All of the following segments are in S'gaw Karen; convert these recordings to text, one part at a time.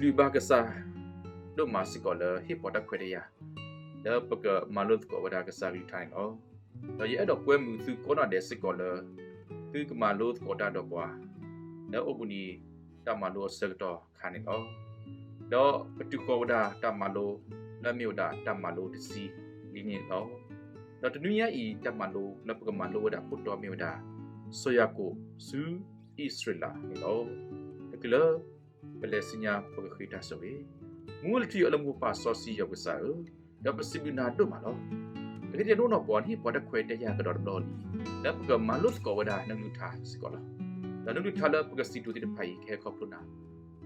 စံးဘျုးဘၣ်ကစၢ်ဒိၣ်မးစ့ၢ်ကီးလၢဟ့ၣ်ပှၤတၢ်ခွဲးတၢ်ယာ် လၢပကမၤလိသကိးဝဲဒၣ်ကစၢ်ကလုၢ်ကထါန့ၣ်လီၤ. ဒီးယအဲၣ်ဒိးကွဲမုာ်သုကိးနီၢ်ဒဲးစ့ၢ်ကီးလၢ သုကမၤလိသကိးတၢ်ဒီးပှၤ လၢအိၣ်ဘှံးနံၤတၢ်မၤလိအဆၢကတီၢ်အခါန့ၣ်လီၤ. ဒီးပတုၤဃီၤဝဲဒၣ်တၢ်မၤလိ လၢအမ့ၢ်ဝဲဒၣ်တၢ်မၤလိတဆံလံန့ၣ်လီၤ. ဒီးတနွံညါအံၤတၢ်မၤလိလၢပကမၤလိဝဲဒၣ်ခိၣ်တီမ့ၢ်ဝဲဒၣ် စီၤယၤကိာ်ဆူအံၣ်စရ့လးန့ၣ်လီၤ. တချုးလၢပလဲၤဆူညါပကဃ့တၢ်ဆိၣ်ဂ့ၤ, မူဝဲလၢထံအီၤလၢမူပၢ်စီဆှံယွၤပကစၢ်ဧၢ, ဒီးပစံးဘျုးနၤဒိၣ်မးလီၤ. အဂ့ၢ်ဒ်အံၤ နအိၣ်နီၢ်ပှၤ နဟ့ၣ်ပှၤတၢ်ခွဲးတၢ်ယာ်ကဒီးတဘျီလံ, လၢပကမၤလိသကိးဝဲဒၣ်နကလုၢ်ကထါစ့ၢ်ကီးလီၤ. ဒီးနကလုၢ်ကထါလၢပကစံးတၢ်သ့ၣ်တဖၣ်အံၤ ကဟဲခီဖျိနၤ,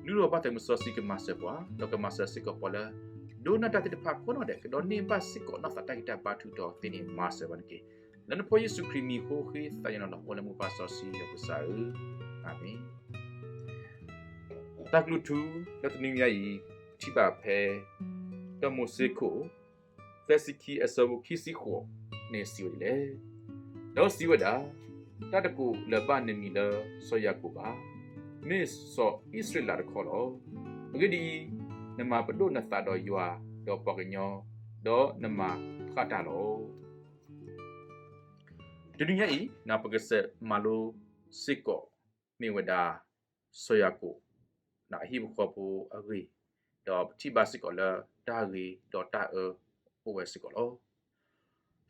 လုၢ်ထီၣ်ဘၣ်သးမုၢ်စီဆှံကမၤစၢၤပှၤ, ဒီးကမၤစၢၤစ့ၢ်ကီးပှၤလၢ ဒိကနၣ်တၢ်သ့ၣ်တဖၣ်ကိးနီၢ်ဒဲး ကဒိးန့ၢ်ဘၣ်စ့ၢ်ကီးနီၢ်သးတၢ်ဂံၢ်တၢ်ဘါထုကဖၣ်သ့န့ၣ် မၤစၢၤပှၤန့ၣ်တက့ၢ်. လၢနဖိယ့ၣ်ၡူးခရံာ်မံၤဃိဃ့သးညီနုၢ်လီၤ. အိၣ်လၢမူပၢ်စီဆှံယွၤပကစၢ်ဧၢ, အၤမ့ၣ်. တၢ်ကလုၢ်ထူလၢတနွံညါအံၤ ပထံၣ်ဘၣ်ဖဲ တၢမိၤၡ့ခိၣ် သၢဆံခံအဆၢဖိခံဆံဃိးန့ၣ်စံးဝဲဒ်လဲၣ်. ဒီးစံးဝဲဒၣ်, တၢ်တကိးလၢၤဘၣ်နမံၤလၢစီၤယၤကိာ်ဘၣ်, မ့ၢ်စီၤအံၣ်စရ့လးတခီလီၤ. အဂ့ၢ်ဒ်အံၤ, နမၤပဒိၣ်နသးဒီးယွၤ, ဒီးပှၤကညီ, ဒီးနမၤဃၣ်တၢ်လီၤ. တနွံညါအံၤ ပကစးမၤလိစ့ၢ်ကီး မ့ၢ်ဝဲဒၣ် စီၤယၤကိာ် အဟံၣ်ဖိဃီဖိအဂ့ၢ်, ဒီးပထံၣ်ဘၣ်စ့ၢ်ကီးလၢတၢ်ဂ့ၤဒီးတၢ်အၢအိၣ်ဝဲစ့ၢ်ကီးလီၤ.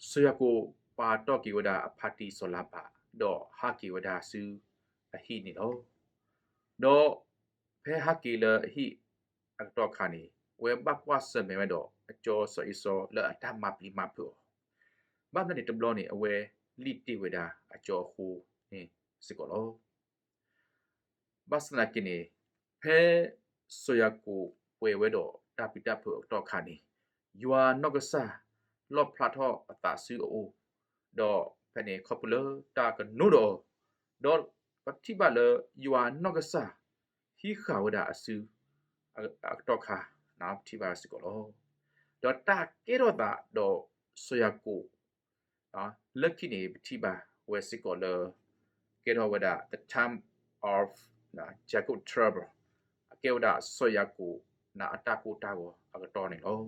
စီၤယၤကိာ်ပာ်တ့ၢ်က့ၤဝဲဒၣ်အဖါတံၢ်စီၤလၤဘၣ်, ဒီးဟးက့ၤဝဲဒၣ်ဆူအဟံၣ်န့ၣ်လီၤ. ဒီးဖဲဟးက့ၤလၢအဟံၣ်အကတီၢ်အခါန့ၣ် အဝဲဘၣ်ကွၢ်ဆၢၣ်မဲာ်ဝဲဒီးအကၠီစီၤအ့စီလၢအတၢ်မၤပျံၤမၤဖုးအီၤ, ဘၣ်မနုၤန့ၣ်တဘျီန့ၣ် အဝဲလံၣ်တ့ၢ်ဝဲဒၣ်အကၠီအဃိန့ၣ်စ့ၢ်ကီးလီၤ. ဘၣ်ဆၣ်သနာ်က့န့ၣ် ဖဲစီၤယၤကိာ်ပှဲၤဝဲဒီးတၢ်ပျံၤတၢ်ဖုးအကတီၢ်အခါန့ၣ် ယွၤနီၢ်ကစၢ်လီၣ်ဖျါထီၣ်အသးဆူအအိၣ်, ဒီးဖဲန့ၣ်ခီဖျိလၢတၢ်ကနိဒီးအီၤ, ဒီးပထံၣ်ဘၣ်လၢယွၤနီၢ်ကစၢ်ဟံးဃာ်ဝဲဒၣ်အစုအကတီၢ်ခါ ပထံၣ်ဘၣ်စ့ၢ်ကီးလီၤ. ဒီးတၢ်ကဲထီၣ်သးဒီးစီၤယၤကိာ် လၢခံန့ၣ် ပထံၣ်ဘၣ်ဝဲစ့ၢ်ကီးလၢ ကဲထီၣ်ဝဲဒၣ် the time of Jacob trouble, အကဲဝဲဒၣ်စီၤယၤကိာ်အတၢ်ကိၢ်တၢ်ဂီၤအကတီၢ်န့ၣ်လီၤ.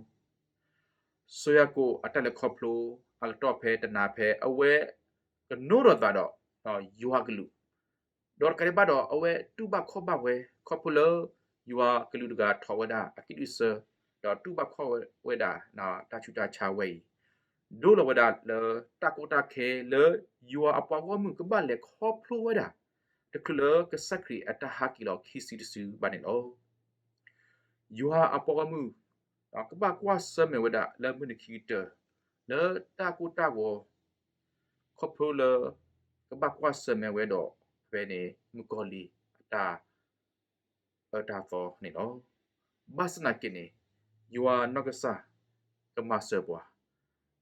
စီၤယၤကိာ်အတၢ်လဲၤခီဖျိအကတီၢ်ဖဲတနၤဖဲ အဝဲကနိဒီးသးဒီးယွၤကလုၢ်, ဒီးတကးဒံးဘၣ်ဒီး အဝဲတူၢ်ဘၣ်ခီၣ်ဘၣ်ဝဲ ခီဖျိလၢယွၤကလုၢ်တဂၤထီၣ်ဝဲဒၣ်အကံၣ်ဒုၣ်စၢ, ဒီးတူၢ်ဘၣ်ခီၣ်ဝဲဒၣ်တၢ်ဆူးတၢ်ဆါဝဲအံၤ, ဒိလီၤဝဲဒၣ်လၢတၢ်ကီတၢ်ခဲလၢယွၤအပှၤဂီၢ်မုၢ်ကဘၣ်လဲၤခီဖျိဝဲဒၣ် တချုးလၢကစၢ်ခရံာ်အတၢ်ဟးက့ၤလီၤခံစုတစုဘၣ်န့ၣ်လီၤ. ယွၤအပှၤဂီၢ်မုၢ် ကဘၣ်ကွၢ်ဆၢၣ်မဲာ်ဝဲဒၣ်လၢမုၢ်နံၤခံကတၢၢ် လၢတၢ်ကိၢ်တၢ်ဂီၤ ခီဖျိလၢ ကဘၣ်ကွၢ်ဆၢၣ်မဲာ်ဝဲဒီး ဖဲန့ၣ် မုၣ်ကီၤလံၢ်အတၢ်အၢတၢ်သီန့ၣ်လီၤ. ဘၣ်ဆၣ်သနာ်က့န့ၣ် ယွၤနီၢ်ကစၢ်ကမၤစၢၤပှၤ,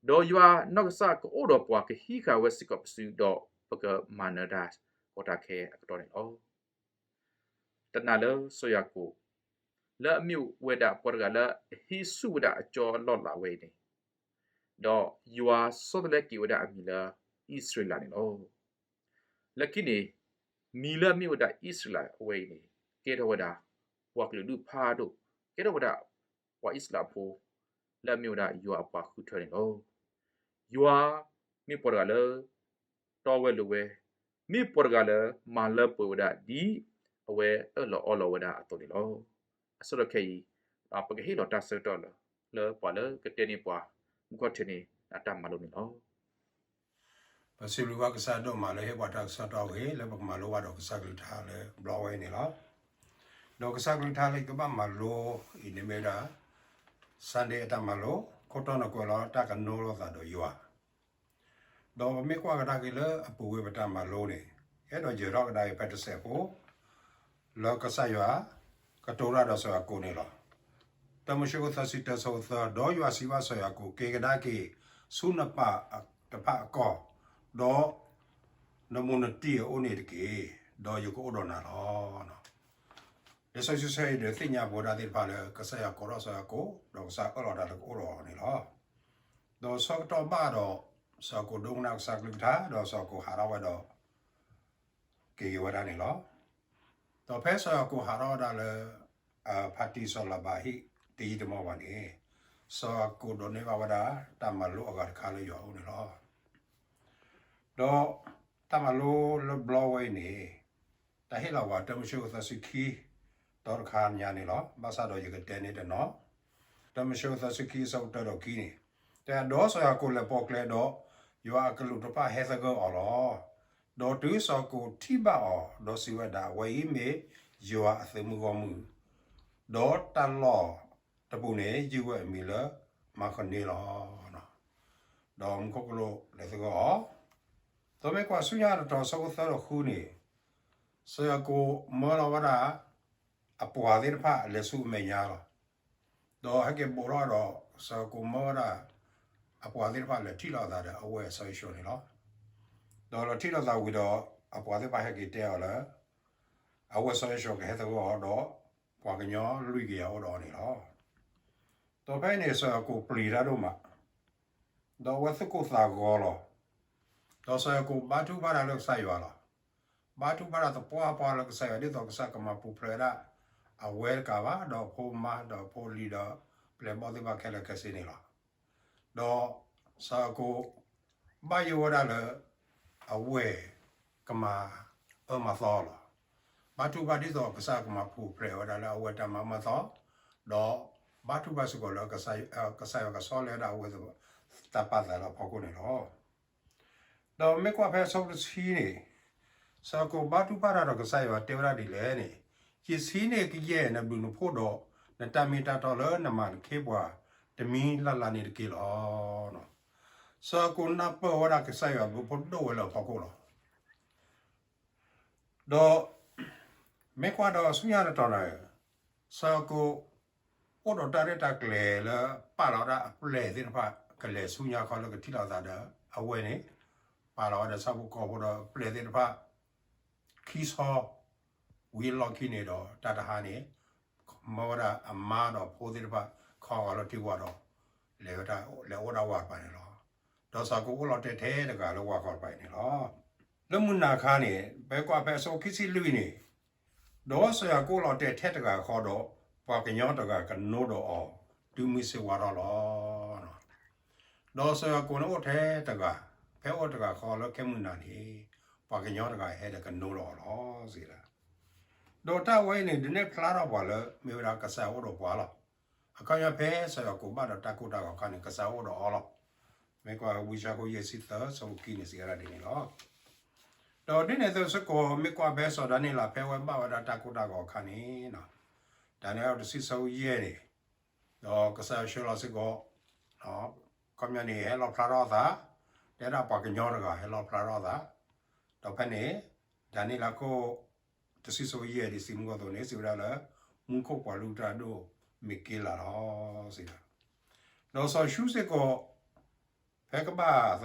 ဒီးယွၤနီၢ်ကစၢ်ကအိၣ်ဒီးပှၤ ကဟံးဃာ်ဝဲစ့ၢ်ကီးပစု ဒီးပကမၤနၢၤတၢ်ကီတၢ်ခဲအကတီၢ်န့ၣ်လီၤ. တနၤလၢစီၤယၤကိာ် လၢအမ့ၢ်ဝဲဒၣ်ပှၤတဂၤလၢအဟံးဆူၣ်ဝဲဒၣ်အကၠီအလီၢ်လၤဝဲအံၤန့ၣ်, ဒီးယွၤဆီတလဲက့ၤဝဲဒၣ်အမံၤလၢအံၣ်စရ့လးန့ၣ်လီၤ. လၢခံန့ၣ် မံၤလၢအမ့ၢ်ဝဲဒၣ်အံၣ်စရ့လးအဝဲအံၤန့ၣ် ကဲထီၣ်ဝဲဒၣ် ပှၤကလုာ်ဒူၣ်ဖးဒိၣ်, ကဲထီၣ်ဝဲဒၣ် ပှၤအံၣ်စရ့လးဖိ လၢအမ့ၢ်ဝဲဒၣ်ယွၤအပှၤဃုထၢန့ၣ်လီၤ. ယွၤမ့ၢ်ပှၤတဂၤလၢ တီဝဲလိၤဝဲ, မ့ၢ်ပှၤတဂၤလၢမၤလၢပှဲၤဝဲဒၣ်ဒ်အဝဲအၢၣ်လီၤအီလီၤဝဲဒၣ်အသိးန့ၣ်လီၤ. အဆၢကတီၢ်ခဲအံၤ ပကဟ့ၣ်လီၤတၢ်ဆၢကတီၢ်လၢ လၢပှၤလၢကတဲန့ၢ်ပှၤ မုၢ်ခီၣ်ထံးန့ၣ် တၢ်မၤလိန့ၣ်လီၤ. ပစံးဘျုးဘၣ်ကစၢ်ဒိၣ်မးလၢဟ့ၣ်ပှၤတၢ်ကစီၣ်တီဂ့ၤ လၢပကမၤလိဘၣ်ဒီးကစၢ်ကလုၢ်ကထါလၢဘျီဝဲအံၤန့ၣ်လီၤ. ဒီးကစၢ်ကလုၢ်ကထါလၢယကဘၣ်မၤလိအံၤန့ၣ်မ့ၢ်ဝဲဒၣ် Sunday အတၢ်မၤလိ ခိၣ်တီန့ၣ်ကွဲးလီၤ တၢ်ကနိလိာ်သးဒီးယွၤ ဒီးပမ့ၢ်ကွၢ်ကဒါက့ၤလၢအပူၤဝဲပတၢ်မၤလိန့ၣ် အဲၣ်ဒိးယၢၤထီၣ်ကဒါက့ၤဖဲတစဲးဖိ လၢကစၢ်ယွၤ ကတိၤတၢ်ဒီးစီၤယၤကိာ်န့ၣ်လီၤ. တၢမိၤၡ့ခိၣ်သၢဆံတၢဆၢဖိသၢ, ဒီးယွၤစံးဘၣ်စီၤယၤကိာ်, က့ၤကဒါက့ၤဆူနပၢ်တဖၣ်အကီၢ်, ဒီးနမိၢ်နတံၢ်အအိၣ်န့ၣ်တက့ၢ်, ဒီးယကအိၣ်ဒီးနၤလီၤ. လံာ်စီဆှံအံၤဒီးသ့ၣ်ညါပဝဲဒၣ်သ့ၣ်တဖၣ်လၢ ကစၢ်ယွၤကိးထီၣ်စီၤယၤကိာ်, ဒီးကစၢ်အၢၣ်လီၤတၢ်လၢကအိၣ်ဒီးအီၤန့ၣ်လီၤ. ဒီးဆၢကတီၢ်ဘၣ်ဒီး စီၤယၤကိာ်ဒိကနၣ်ကစၢ်ကလုၢ်ကထါ, ဒီးစီၤယၤကိာ်ဟးထီၣ်ဝဲဒီး က့ၤက့ၤဝဲဒၣ်န့ၣ်လီၤ. ဒီးဖဲစီၤယၤကိာ်ဟးထီၣ်ဝဲဒၣ်လၢ ဖါတံၢ်စီၤလၤဘးဟံၣ်တယံာ်တမီၢ်ဘၣ်န့ၣ်, စီၤယၤကိာ်ဒိးန့ၢ်ဘၣ်ဝဲဒၣ်တၢ်မၤလိအဂၤတခါလၢယွၤအအိၣ်န့ၣ်လီၤ. ဒီးတၢ်မၤလိလၢဘျီဝဲအံၤန့ၣ်, တၢ်ဟ့ၣ်လီၤဝဲ တၢမိၤၡ့သၢဆံခံ ဒီတခါညါန့ၣ်လီၤ. ဘၣ်ဆၣ်ဒီးယကတဲန့ၢ်တနီၤ, တၢမိၤၡ့သၢဆံခံ အဆၢဖိတၢဒီးခံန့ၣ်, တဲဒီးစီၤယၤကိာ်လဲၤပိာ်ကျဲဒီး, ယွၤအကလူးတဖၣ်ဟဲသဂၢၢ်အီၤလီၤ. ဒီးတုၤစီၤယၤကိာ်ထံၣ်ဘၣ်အီၤ, ဒီးစံးဝဲဒၣ်, အဝဲအံၤမ့ၢ်ယွၤအသုးမုၢ်ဂီၢ်မုၢ်, ဒီးတၢ်လီၢ်တပူၤန့ၣ် ယုၢ်ဝဲအမံၤလၢမၤဃနဲလီၤ. ဒီးမူခိၣ်ကလူးလဲၤသဂၢၢ်အီၤ, ဒီးမ့ၢ်ကွၢ်ဆူညါတတီၤ အဆၢဖိသၢဒီးဃုန့ၣ်, စီၤယၤကိာ်မၢလီၤဝဲဒၣ် အပှၤသ့ၣ်တဖၣ်လဲၤဆူအမဲာ်ညါလီၤ. ဒီးဟဲက့ၤဘူးထီၣ်ဒီး စီၤယၤကိာ်မၢဝဲဒၣ် အပှၤသ့ၣ်တဖၣ်လဲၤထံၣ်လိာ်သးဒီးအဝဲၢ်စီၤယိၤၡူန့ၣ်လီၤ. ဒီးလဲၤထံၣ်လိာ်သးဝံၤဒီး အပှၤသ့ၣ်တဖၣ်ဟဲက့ၤတဲအီၤလၢ အဝဲၢ်စီၤယိၤၡူကဟဲသဂၢၢ်အီၤဒီး ပှၤကညီလွံၢ်ကယၤအိၣ်ဒီးအီၤန့ၣ်လီၤ. ဒီးဖဲအံၤန့ၣ် စီၤယၤကိာ်ပျံၤတၢ်ဒိၣ်မး, ဒီးအဝဲသူၣ်ကိၢ်သးဂီၤလီၤ. ဒီးစီၤယၤကိာ်ဘါထုကဖၣ်တၢ်လၢကစၢ်ယွၤလီၤ. ဘါထုကဖၣ်တၢ်သပှၢ်ပှၢ်လၢကစၢ်ယွၤ ဒ်သိးကစၢ်ကမၤပူၤဖျဲးဝဲဒၣ် အဝဲတကးဘၣ် ဒီးအဖိမါ ဒီးအဖိလံၤဒီး ပျဲၢ်ဘီၣ်သ့ၣ်တဖၣ်ခဲလၢာ်ခဲဆ့န့ၣ်လီၤ. ဒီးစီၤယၤကိာ် ဘၣ်ယိၣ်ဝဲဒၣ်လၢ အဝဲၢ်ကမၤအၢမၤသီလီၤ. ဘါထုကဖၣ်ဒ်သိးကစၢ်ကမၤပူၤဖျဲးဝဲဒၣ် လၢအဝဲၢ်တၢ်မၤအၢမၤသီ, ဒီးဘါထုကဖၣ်စ့ၢ်ကီးလၢ ကစၢ်ယွၤကဆီလဲဝဲဒၣ်အဝဲၢ် တၢ်ပာ်သးလၢအဖီခိၣ်န့ၣ်လီၤ. ဒီးမ့ၢ်ကွၢ်ဖဲအဆၢဖိတဆံန့ၣ်, စီၤယၤကိာ်ဘါထုကဖၣ်တၢ်ဒီးကစၢ်ယွၤတဲဝဲဒၣ်ဒ်လဲၣ်န့ၣ်, ယဆံးန့ၢ်ကယဲၢ်နဘျုးနဖှိၣ်ဒီး နတၢ်မ့ၢ်တၢ်တီလၢနမၤနခ့ပှၤ တမံၤလၢ်လၢ်န့ၣ်တက့ၢ်လီၤ. စီၤယၤကိာ်နၢ်ပၢၢ်ဝဲဒၣ်ကစၢ်ယွၤဘျုးဖှိၣ်ဒိၣ်ဝဲလၢအဖီခိၣ်လီၤ. ဒီးမ့ၢ်ကွၢ်ဒီးဆူညါတတီၤန့ၣ်, စီၤယၤကိာ် အိၣ်ဒီးတၢ်ရဲၣ်တၢ်ကျဲၤလၢ ပာ်လီၤဝဲဒၣ်အပျဲၢ်သ့ၣ်တဖၣ် ကလဲၤဆူညါခီလၢကထံၣ်လိာ်သးဒီးအဝဲၢ်န့ၣ်, ပာ်လီၤဝဲဒီးဆၣ်ဖိကီၢ်ဖိဒီးပျဲၢ်သ့ၣ်တဖၣ် ခံဆီ ဝံၤအလီၢ်ခံန့ၣ်ဒီး တၢ်တဟါန့ၣ် မၢဝဲဒၣ်အမါဒီးဖိသ့ၣ်တဖၣ် ခီဂာ်လီၤထံဝၤဒီး လဲၤဝဲဒၣ် လဲၤအိၣ်ဒၣ်ဝၤတဖၣ်န့ၣ်လီၤ. ဒီးစီၤယၤကိာ်အိၣ်လီၤတဲာ်ထဲတဂၤလၢဝၤဃီတဖၣ်အံၤန့ၣ်လီၤ. လၢမုၢ်နၤခါန့ၣ် ပကွၢ်ဖဲအဆၢခံဆံလွံၢ်န့ၣ်, ဒီးစီၤယၤကိာ်အိၣ်လီၤတဲာ်ထဲတဂၤဃီဒီး ပှၤကညီတဂၤကနိဒီးအီၤ တုၤမုၢ်ဆ့ၣ်ဝါထီၣ်လီၤ. ဒီးစီၤယၤကိာ်န့ၣ်အိၣ်ထဲတဂၤ, ဖဲအိၣ်တဂၤဃီလၢခဲမုၢ်နၤန့ၣ်, ပှၤကညီတဂၤဟဲဒီးကနိဒီးအီၤလီၤ စံးဒၣ်. ဒီးတၢ်ဝဲအံၤန့ၣ် ဒုးနဲၣ်ဖျါထီၣ်ပှၤလၢ မ့ၢ်ဝဲဒၣ်ကစၢ်ယွၤအိၣ်ဒီးပှၤလီၤ. အခီပညီဖဲစီၤယၤကိာ်ဘၣ်ဒီးတၢ်ကိၢ်တၢ်ဂီၤအခါန့ၣ် ကစၢ်ယွၤအိၣ်ဒီးအီၤလီၤ. မ့ၢ်ကွၢ်ဝံယၡါယၤ ခိၣ်ယဲၢ်ဆံသၢ ဆၢဖိခံန့ၣ် စံးဝဲဒၣ်ဒ်န့ၣ်လီၤ. ဒီးဒ်န့ၣ်အသိးစ့ၢ်ကီး မ့ၢ်ကွၢ်ဖဲစီၤဒၤနံးယ့လး ဖဲအဝဲဘၣ်ဝဲဒၣ်တၢ်ကိၢ်တၢ်ဂီၤအခါန့ၣ်, ဒၤနံးယ့လး တဆံ ဆၢဖိယဲၢ်န့ၣ်, ဒီးကစၢ်ယွၤဆှၢလီၤစ့ၢ်ကီး, အခီပညီန့ၣ် ဟဲလီၣ်ဖျါထီၣ်အသး, တဲဒၣ်ပှၤကညီတဂၤဟဲလီၣ်ဖျါထီၣ်အသး, ဒီးဖဲန့ၣ် ဒၤနံးယ့လး ခိၣ် တဆံ ဆၢဖိယဲၢ် ဒ်စံးမုၢ်ကီၢ်သိးန့ၣ် စံးဝဲဒၣ်လၢ မူခိၣ်ပှၤလုၢ်တၢ်ဒိၣ် မံၤက့လးလီၤ စံးဒၣ်. ဒီးစီၤယိၤၡူစ့ၢ်ကီး ဖဲကဘၣ်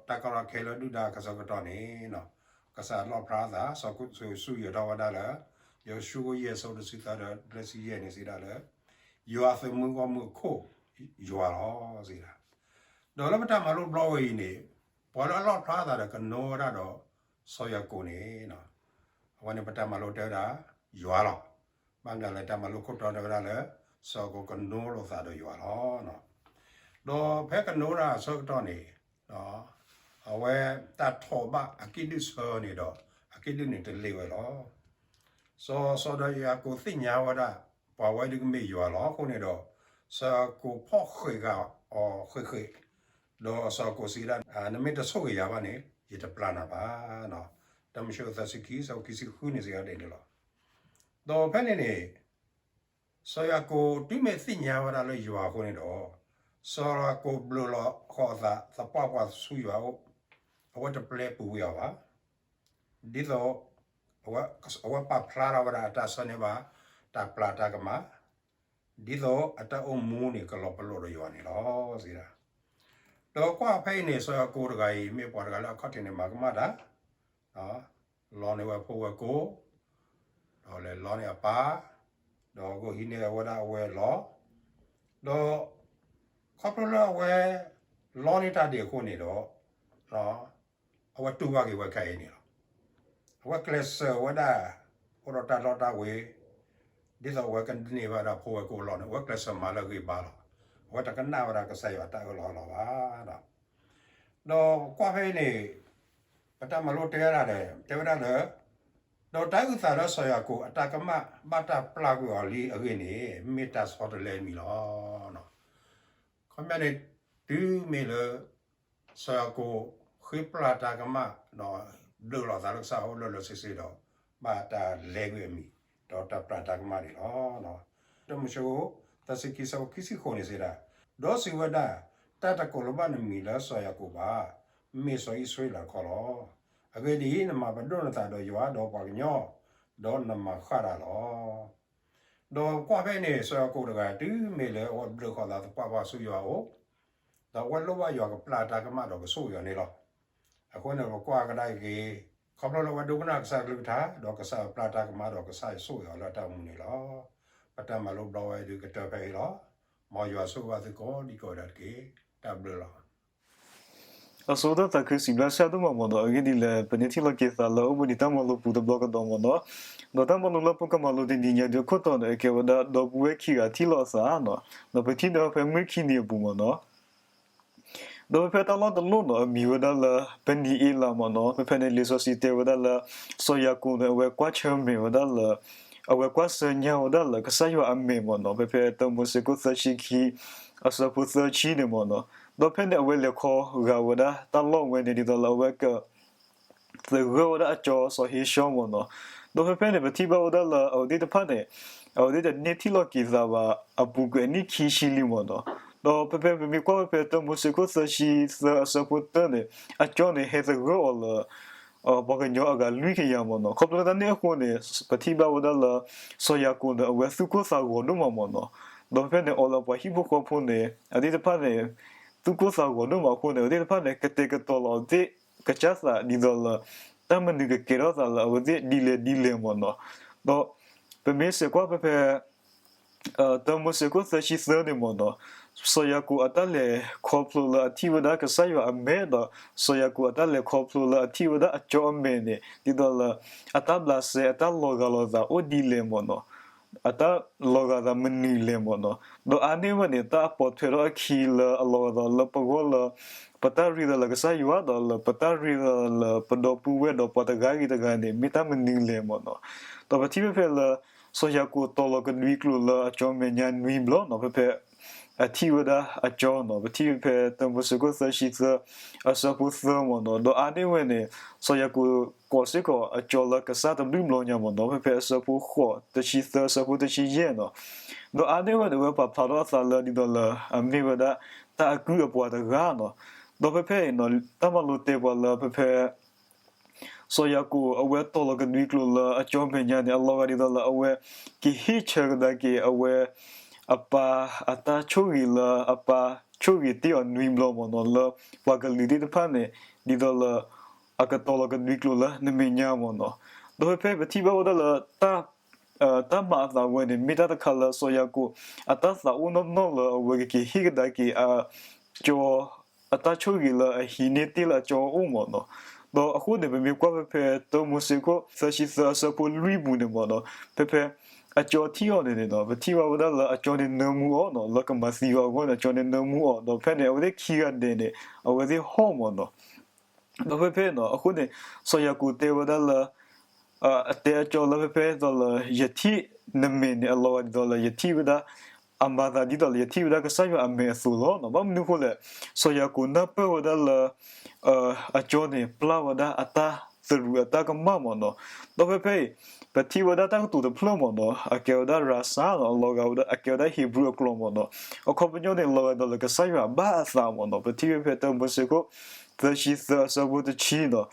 သဂၢၢ်ဒီးတၢ်ကီတၢ်ခဲလၢဒုၣ်ဒါအဆၢကတီၢ်န့ၣ်, ကစၢ်လီၣ်ဖျါအသး စီၤယိၤၡူဃုထၢထီၣ်ဝဲဒၣ်လၢ ယိၤၡူ ခိၣ်ယဲၢ် ဆၢဖိတဆံသၢ ဒီးတဆံယဲၢ်န့ၣ် စံးဒၣ်လၢ ယွၤအသုးမုၢ်ဂီၢ်မုၢ်အခိၣ်ယွၤလီၤ စံးဒၣ်. ဒီးလၢပတၢ်မၤလိဘျီဝဲအံၤန့ၣ်, ပှၤလၢအလီၣ်ဖျါအသးဒီးကနိဝဲဒၣ်ဒီး စီၤယၤကိာ်န့ၣ်, အဝဲန့ၣ်ပတၢ်မၤလိတဲဝဲဒၣ် ယွၤလီၤ. ဘၣ်မနုၤလဲၣ် တၢ်မၤလိခိၣ်တီတဲဝဲဒၣ်လၢ စီၤယၤကိာ်ကနိလိာ်သးဒီးယွၤလီၤ. ဒီးဖဲကနိဝဲဒၣ်အဆၢကတီၢ်န့ၣ်, အဝဲတၢ်ထိးဘၣ်အကံၣ်ဒုၣ်ဆၢန့ၣ်ဒီး အကံၣ်ဒုၣ်န့ၣ်တလ့ၤဝဲလီၤ. စီၤ စီၤဒၤယၤကိာ်သ့ၣ်ညါဝဲဒၣ် ပှၤဝဲဒၣ်ကမ့ၢ်ယွၤလီၤ. အဃိန့ၣ်ဒီး စီၤယၤကိာ်ဖီၣ်ဃံးဃာ်အီၤဃ့ၢ်ဃ့ၢ်, ဒီးစီၤယၤကိာ်စံးဒၣ် နမ့ၢ်တဆိၣ်ဂ့ၤယၤဘၣ်န့ၣ် ယတပျၢ်နၤဘၣ်. တၢမိၤၡ့ သၢဆံခံ ဆၢဖိခံဆံဃုန့ၣ် စံးဒၣ်ဒ်န့ၣ်လီၤ. ဒီးဖဲန့ၣ်န့ၣ် စီၤယၤကိာ်တုၤမ့ၢ်သ့ၣ်ညါဝဲဒၣ်လၢယွၤအဃိန့ၣ်ဒီး, စီၤယၤကိာ်ဘျုးလီၤဃီၤအသး သပှၢ်ပှၢ်ဆူယွၤအအိၣ်, အဝဲတပျဲပူၤကွံာ်အီၤဘၣ်. ဒ်သိး အဝဲပာ်ဖျါထီၣ်ဝဲဒၣ်အတၢ်ဆၢန့ၢ်ဘၣ် တၢ်ပျၢ်တၢ်ကမၣ်, ဒ်သိးအတၢ်အိၣ်မူန့ၣ် ကလီၤပလိာ်ဒီးယွၤန့ၣ်လီၤ စံးဒၣ်. ဒီးကွၢ်ဖဲအံၤန့ၣ် စီၤယၤကိာ်တဂၤအံၤ မ့ၢ်ပှၤတဂၤလၢအခီၣ်ထံးန့ၣ် မၤကမၣ်တၢ် လီန့ၢ်ဝဲဖိဝဲၢ်ကိာ်, ဒီးလဲၤလီန့ၢ်အပၢ်, ဒီးဂီၢ်ဟံးန့ၢ်ဝဲဒၣ်အဝဲၢ်လီၤ. ဒီး ခီဖျိလၢအဝဲလီန့ၢ်တၢ်ဒ်အဃိန့ၣ်ဒီး, အဝဲတူၢ်ဘၣ်က့ၤဝဲခဲအံၤန့ၣ်လီၤ. အဝဲကျဲးစၢးဝဲဒၣ် အိၣ်ဒီးတၢ်လီတၢ်ဝ့ၤ, ဒ်သိးအဝဲကန့ၢ်ဘၣ်ဒၣ်ဖိဝဲၢ်ကိာ်အလီၢ်န့ၣ် အဝဲကျဲးစၢးမၤလၢအဂ့ၤဘၣ်လီၤ. အဝဲတကနၣ်ဝဲဒၣ်ကစၢ်ယွၤတၢ်အၢၣ်လီၤအီလီၤဘၣ်. ဒီးကွၢ်ဖဲအံၤန့ၣ် ပတၢ်မၤလိတဲဝဲဒၣ်ဒီး တဲဝဲဒၣ်လၢ ဒီးတၢ်အုၣ်သးလၢစီၤယၤကိာ်အတၢ်ကမၣ်ဘၣ်တၢ်ပျၢ်ကွံာ်အီၤလံအဂ့ၢ်န့ၣ် မ့ၢ်တၢ်ဆီတလဲအမံၤလီၤ. ခီပညီန့ၣ် တုၤမ့ၢ်လၢ စီၤယၤကိာ်ဃ့ပျၢ်တၢ်ကမၣ် ဒီးဘျုးလီၤသးလၢကစၢ်အအိၣ်လၢလၢဆ့ဆ့ဒီး ဘၣ်တၢ်လဲကွံာ်အမံၤ ဒီးတၢ်ပျၢ်တၢ်ကမၣ်န့ၣ်လီၤ. တၢမိၤၡ့ သၢဆံခံ ဆၢဖိခံဆံဃိးန့ၣ်စံးဒၣ်, ဒီးစံးဝဲဒၣ်, တၢ်တကိးလၢၤဘၣ်နမံၤလၢစီၤယၤကိာ်ဘၣ်, မ့ၢ်စီၤအံၣ်စရ့လးတခီလီၤ. အဂ့ၢ်ဒ်အံၤ, နမၤပဒိၣ်နသးဒီးယွၤဒီးပှၤကညီ, ဒီးနမၤဃၣ်တၢ်လီၤ. ဒီးကွၢ်ဖဲန့ၣ် စီၤယၤကိာ်တဂၤ တုၤမ့ၢ်လၢအဝဲဘျုးဃီၤသးသပှၢ်ပှၢ်ဆူယွၤအအိၣ်, ဒီးအဝဲလိၣ်ဘၣ်ယွၤကပျၢ်တၢ်ကမၣ်ဒီးကဆိၣ်ဂ့ၤအီၤန့ၣ်လီၤ. အဃိန့ၣ် ပကွၢ်ကဒါက့ၤ ခီဖျိလၢအဝဲဒိကနၣ်ကစၢ်ကလုၢ်ကထါ ဒီးကစၢ်ယွၤပျၢ်တၢ်ကမၣ်ဒီးကစၢ်ယွၤဆိၣ်ဂ့ၤအီၤလၢတၢ်အိၣ်မူန့ၣ်လီၤ. ပတၢ်မၤလိဘျီဝဲဒုးကတၢၢ်ဖဲအံၤလီၤ. မ်ယွၤဆိၣ်ဂ့ၤဘၣ်သုကိးဒံကိးဂၤဒဲးတက့ၢ်. တၢ်ဘျုးလီၤ. အဆိကတၢၢ်သးခုစံးဘျုးကစၢ်ဒိၣ်မးမ့ၢ်နီၤ, အဂ့ၢ်ဒ်လဲၣ် ပန့ၢ်ထံၣ်လိာ်က့ၤသးလၢအိၣ်ဘှံးနံၤတၢ်မၤလိပူၤတဘျီကဒီးမ့ၢ်နီၤ, ဒီးတၢ်မၤလိလၢပကမၤလိတနံၤညါဒုးအခိၣ်တီန့ၣ် အကဲဝဲဒၣ်ဒီပုၢ်ဝဲၢ်ခံဂၤထံၣ်လိာ်အသးနီၤ, ဒီးပထံၣ်ဒီးဖဲမုၢ်ခံနံၤအပူၤမ့ၢ်နီၤ ဒီးဖဲဖဲတၢ်လီၢ်တလီၢ်နီၤ အမံၤဝဲဒၣ်လၢ ပနံၤအ့လးမ့ၢ်နီၤ, ဖဲဖဲန့ၣ် လံာ်စီဆှံတဲဝဲဒၣ်လၢ စီၤယၤကိာ်န့ၣ် အဝဲကွၢ်ဆၢၣ်မဲာ်ဝဲဒၣ်လၢ အဝဲကွၢ်ဆၢၣ်ညါဝဲဒၣ်လၢကစၢ်ယွၤအမဲာ်မ့ၢ်နီၤ, ဖဲဖဲတၢမိၤၡ့ခိၣ်သၢဆံခံ အဆၢဖိသၢဆံန့ၣ်မ့ၢ်နီၤ, ဒီးဖဲန့ၣ် အဝဲလဲၤခီဂာ်ဝဲဒၣ်တၢ်လီၢ်ဝဲန့ၣ် ဒ်သိးလၢအဝဲက သဂၢၢ်ဝဲဒၣ်အကၠီစီၤဧ့ၡီၤမ့ၢ်နီၤ, ဒီးဖဲဖဲန့ၣ် ပထံၣ်ဘၣ်ဝဲဒၣ်လၢအဝဲသ့ၣ်တဖၣ်န့ၣ် အဝဲသ့ၣ်တန့ၢ်ထံၣ်လိာ်က့ၤသးဘၣ် အပူၤကွံာ်အနံၣ်ခံဆံလံမ့ၢ်နီၤ, ဒီးဖဲဖဲပမ့ၢ်ကွၢ်ဖဲဖဲတၢမိၤၡ့ခိၣ်သၢဆံသၢအဆၢဖိတၢန့ၣ် အကၠီန့ၣ်ဟဲသဂၢၢ်အီၤလၢ ပှၤကညီအဂၤလွံၢ်ကယၤမ့ၢ်နီၤ, ခီဖျိလၢတၢ်န့ၣ်အဃိန့ၣ် ပထံၣ်ဘၣ်ဝဲဒၣ်လၢ စီၤယၤကိာ်န့ၣ် အဝဲသူၣ်ကိၢ်သးဂီၤဒိၣ်မးမ့ၢ်နီၤ, ဒီးဖဲဖဲန့ၣ် အီၤလၢပှၤဟံၣ်ဖိဃီဖိန့ၣ် အဝဲသ့ၣ်တဖၣ်န့ၣ် သူၣ်ကိၢ်သးဂီၤဒိၣ်မးအဃိန့ၣ် အဝဲသ့ၣ်တဖၣ်န့ၣ် ကတဲာ်ကတီၤလီၤအဝဲသ့ၣ် ကစၢ်သးဒ်သိးလၢ တၢ်မနုၤကကဲထီၣ်သးလၢအဝဲသ့ၣ်ဒ်လဲၣ်ဒ်လဲၣ်မ့ၢ်နီၤ, ဒီးပမ့ၢ်စဲးကွၢ်ဖဲဖဲ တၢမိၤၡ့ခိၣ်သၢဆံသၢန့ၣ်မ့ၢ်နီၤ, စီၤယၤကိာ်အတၢ်လဲၤခီဖျိလၢအထံၣ်ဝဲဒၣ်ကစၢ်ယွၤအမဲာ်ဒီး စီၤယၤကိာ်အတၢ်လဲၤခီဖျိလၢအထံၣ်ဝဲဒၣ်အကၠီအမဲာ်န့ၣ် ဒ်သိးလၢ အတၢ်ဘျးစဲအတၢ်လီၤဂာ်လိာ်သးအိၣ်ဒ်လဲၣ်မ့ၢ်နီၤ, အတၢ်လီၤဂာ်သးမနုၤလဲၣ်မ့ၢ်နီၤ, ဒီးအါန့ၢ်ဝဲန့ၣ် တၢ်အပိာ်ထွဲထီၣ်အခံလၢအလီၤဂာ်သးလၢပဂီၢ်လၢ ပတၢ်ရ့သးလၢကစၢ်ယွၤဒီးလၢပတၢ်ရ့သးလၢပဒီပုၢ်ဝဲၢ်ဒီးပှၤတဂၤဂ့ၤတဂၤန့ၣ် မ့ၢ်တၢ်မနုၤလဲၣ်မ့ၢ်နီၤ, ဒီးပထံၣ်ဖဲဖဲလၢ စီၤယၤကိာ်တီၤလီၤကဒွံကျိာ်လၢအကၠီမဲာ်ညါနွံဘျီနီၤ, ဖဲဖဲ အထံၣ်ဝဲဒၣ်အကၠီနီၤ, ပထံၣ်ဖဲတၢမိၤၡ့ခိၣ်သၢဆံသၢ အဆၢဖိသၢမ့ၢ်နီၤ, ဒီးအါန့ၢ်ဝဲန့ၣ် စီၤယၤကိာ်ကိးစ့ၢ်ကီးအကၠီလၢကစၢ်တဘျုးဘျီညါမ့ၢ်နီၤ, ဖဲဖဲအဆၢဖိဃိး တဆံသၢ အဆၢဖိတဆံယဲၢ်နီၤ, ဒီးအါန့ၢ်ဝဲန့ၣ် အဝဲပာ်ဖျါထီၣ်အသးလၢဒ်သိးလၢ အမ့ၢ်ဝဲဒၣ်တၢ်အကုၢ်အပှၤတဂၤနီၤ, ဒီးဖဲဖဲအံၤနီၤ တၢ်မၤလိတဲပှၤလၢဖဲဖဲ စီၤယၤကိာ်အဝဲတီၤလီၤကဒွံကျိာ်လၢအကၠီမဲာ်ညါန့ၣ် အလီၤဂာ်ဒ်သိးလၢအဝဲ ကဟ့ၣ်ဆၢကဒါက့ၤအဝဲ အပၢ်အတၢ်ဆိၣ်ဂ့ၤလၢအပၢ်ဆိၣ်ဂ့ၤတ့ၢ်အီၤနွံဘျီမ့ၢ်နီၤ လၢပှၤကလုာ်သ့ၣ်တဖၣ်န့ၣ် ဒ်သိးလၢ အကတီၤလီၤကဒွံကျိာ်လၢနမဲာ်ညါမ့ၢ်နီၤ, ဒီးဖဲဖဲပထံၣ်ဘၣ်ဝဲဒၣ်လၢ တၢ်မၤအသးဝဲန့ၣ် မ့ၢ်တၢ်တခါလၢစီၤယၤကိာ် အတၢ်သးအိၣ်နီၢ်နီၢ်လၢအဝဲကက့ၤဟ့ၣ်ကဒါက့ၤအကၠီ အတၢ်ဆိၣ်ဂ့ၤလၢအဟံးန့ၢ်တ့ၢ်လၢအကၠီအအိၣ်မ့ၢ်နီၤ, ဒီးအဃိန့ၣ် ပမ့ၢ်ကွၢ်ဖဲဖဲတၢမိၤၡ့ခိၣ်သၢဆံသၢအဆၢဖိလွံၢ်ပူၤန့ၣ်မ့ၢ်နီၤ, ဖဲဖဲအကၠီထံၣ်အီၤန့ၣ်န့ၣ်နီၤ ပထံၣ်ဘၣ်ဝဲဒၣ်လၢအကၠီန့ၣ်နၢမူအီၤနီၤ လၢကမၤသံအီၤအဂီၢ်န့ၣ် အကၠီန့ၣ်နၢမူအီၤ ဒီးဖဲန့ၣ် အဝဲသ့ၣ်ခံဂၤဒဲးန့ၣ် အဝဲသ့ၣ်ဟီၣ်မ့ၢ်နီၤ ဒီးဖဲဖဲနီၤ အဃိန့ၣ် စီၤယၤကိာ်တဲဝဲဒၣ်လၢ အတဲအကၠီလၢဖဲဖဲဒ်သိးလၢ ယထံၣ်နမဲာ်န့ၣ် အလီၤဂာ်ဒ်သိးလၢယထံၣ်ဝဲဒၣ် အမၤသးဒ်သိးလၢယထံၣ်ဝဲဒၣ်ကစၢ်ယွၤအမဲာ်အသိးလီၤ. ဘၣ်မနုၤအဃိလဲၣ်, စီၤယၤကိာ်နၢ်ပၢၢ်ဝဲဒၣ်လၢ အကၠီန့ၣ် ပျၢ်ဝဲဒၣ်အတၢ်သရူးအတၢ်ကမၣ်မ့ၢ်နီၤ. ဒီးဖဲဖဲအံၤ ပထံၣ်ဝဲဒၣ်တၢ်ကတိၤတဖျၢၣ်မ့ၢ်နီၤ အကဲဝဲဒၣ် ရာဇာ နီၤ အလီၤဂာ်ဝဲဒၣ် အကဲဝဲဒၣ် Hebrew အကျိာ်မ့ၢ်နီၤ. အခီပညီန့ၣ် လီၤဂာ်ဒ်သိးလၢကစၢ်ယွၤဘၣ်အသးမ့ၢ်နီၤ. ပထံၣ်ဝဲဖဲတၢမိၤၡ့ခိၣ် သၢဆံသၢအဆၢဖိတဆံနီၤ.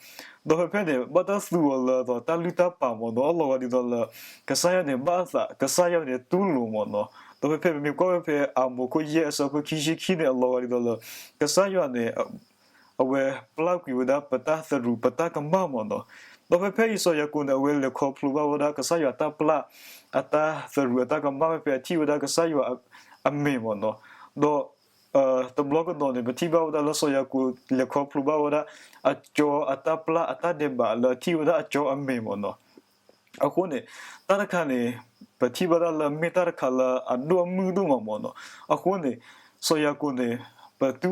ဒီးဖဲဖဲန့ၣ် ဘၣ်တၢ်သူအီၤလၢအသိးတၢ်လုၢ်တၢ်ပာ်မ့ၢ်နီၤ အလီၤဂာ်ဒ်သိးလၢ ကစၢ်ယွၤန့ၣ်ဘၣ်အသး ကစၢ်ယွၤန့ၣ်တူၢ်လိာ်မ့ၢ်နီၤ. ဒီးဖဲဖဲပမ့ၢ်ကွၢ်ဖဲဖဲအၤမိၤခိၣ်ယဲၢ်အဆၢဖိခံဆံခံန့ၣ် အလီၤဂာ်ဒ်သိးလၢ ကစၢ်ယွၤန့ၣ် အဝဲပျၢ်ကွံာ်ဝဲဒၣ်ပတၢ်သရူးပတၢ်ကမၣ်မ့ၢ်နီၤ. ဒီးဖဲဖဲအံၤ စီၤယၤကိာ်န့ၣ် အဝဲလဲၤခီဖျိဘၣ်ဝဲဒၣ်ကစၢ်ယွၤတၢ်ပျၢ် အတၢ်သရူးအတၢ်ကမၣ်ဖဲဖဲအထံၣ်ဝဲဒၣ်ကစၢ်ယွၤအမဲာ်မ့ၢ်နီၤ. ဒီး တဘျီကဒီးန့ၣ် ပထံၣ်ဘၣ်ဝဲဒၣ်လၢစီၤယၤကိာ်လဲၤခီဖျိဘၣ်ဝဲဒၣ် အကၠီအတၢ်ပျၢ်အတၢ်ဒဲးဘးလၢအထံၣ်ဝဲဒၣ်အကၠီအမဲာ်မ့ၢ်နီၤ. အဃိန့ၣ် တၢ်တခါန့ၣ် ပထံၣ်ဘၣ်တၢ်လၢမ့ၢ်တၢ်တခါလၢအဒိၣ်အမုၢ်ဒိၣ်မးမ့ၢ်နီၤ. အဃိန့ၣ် စီၤယၤကိာ်န့ၣ် ပထံၣ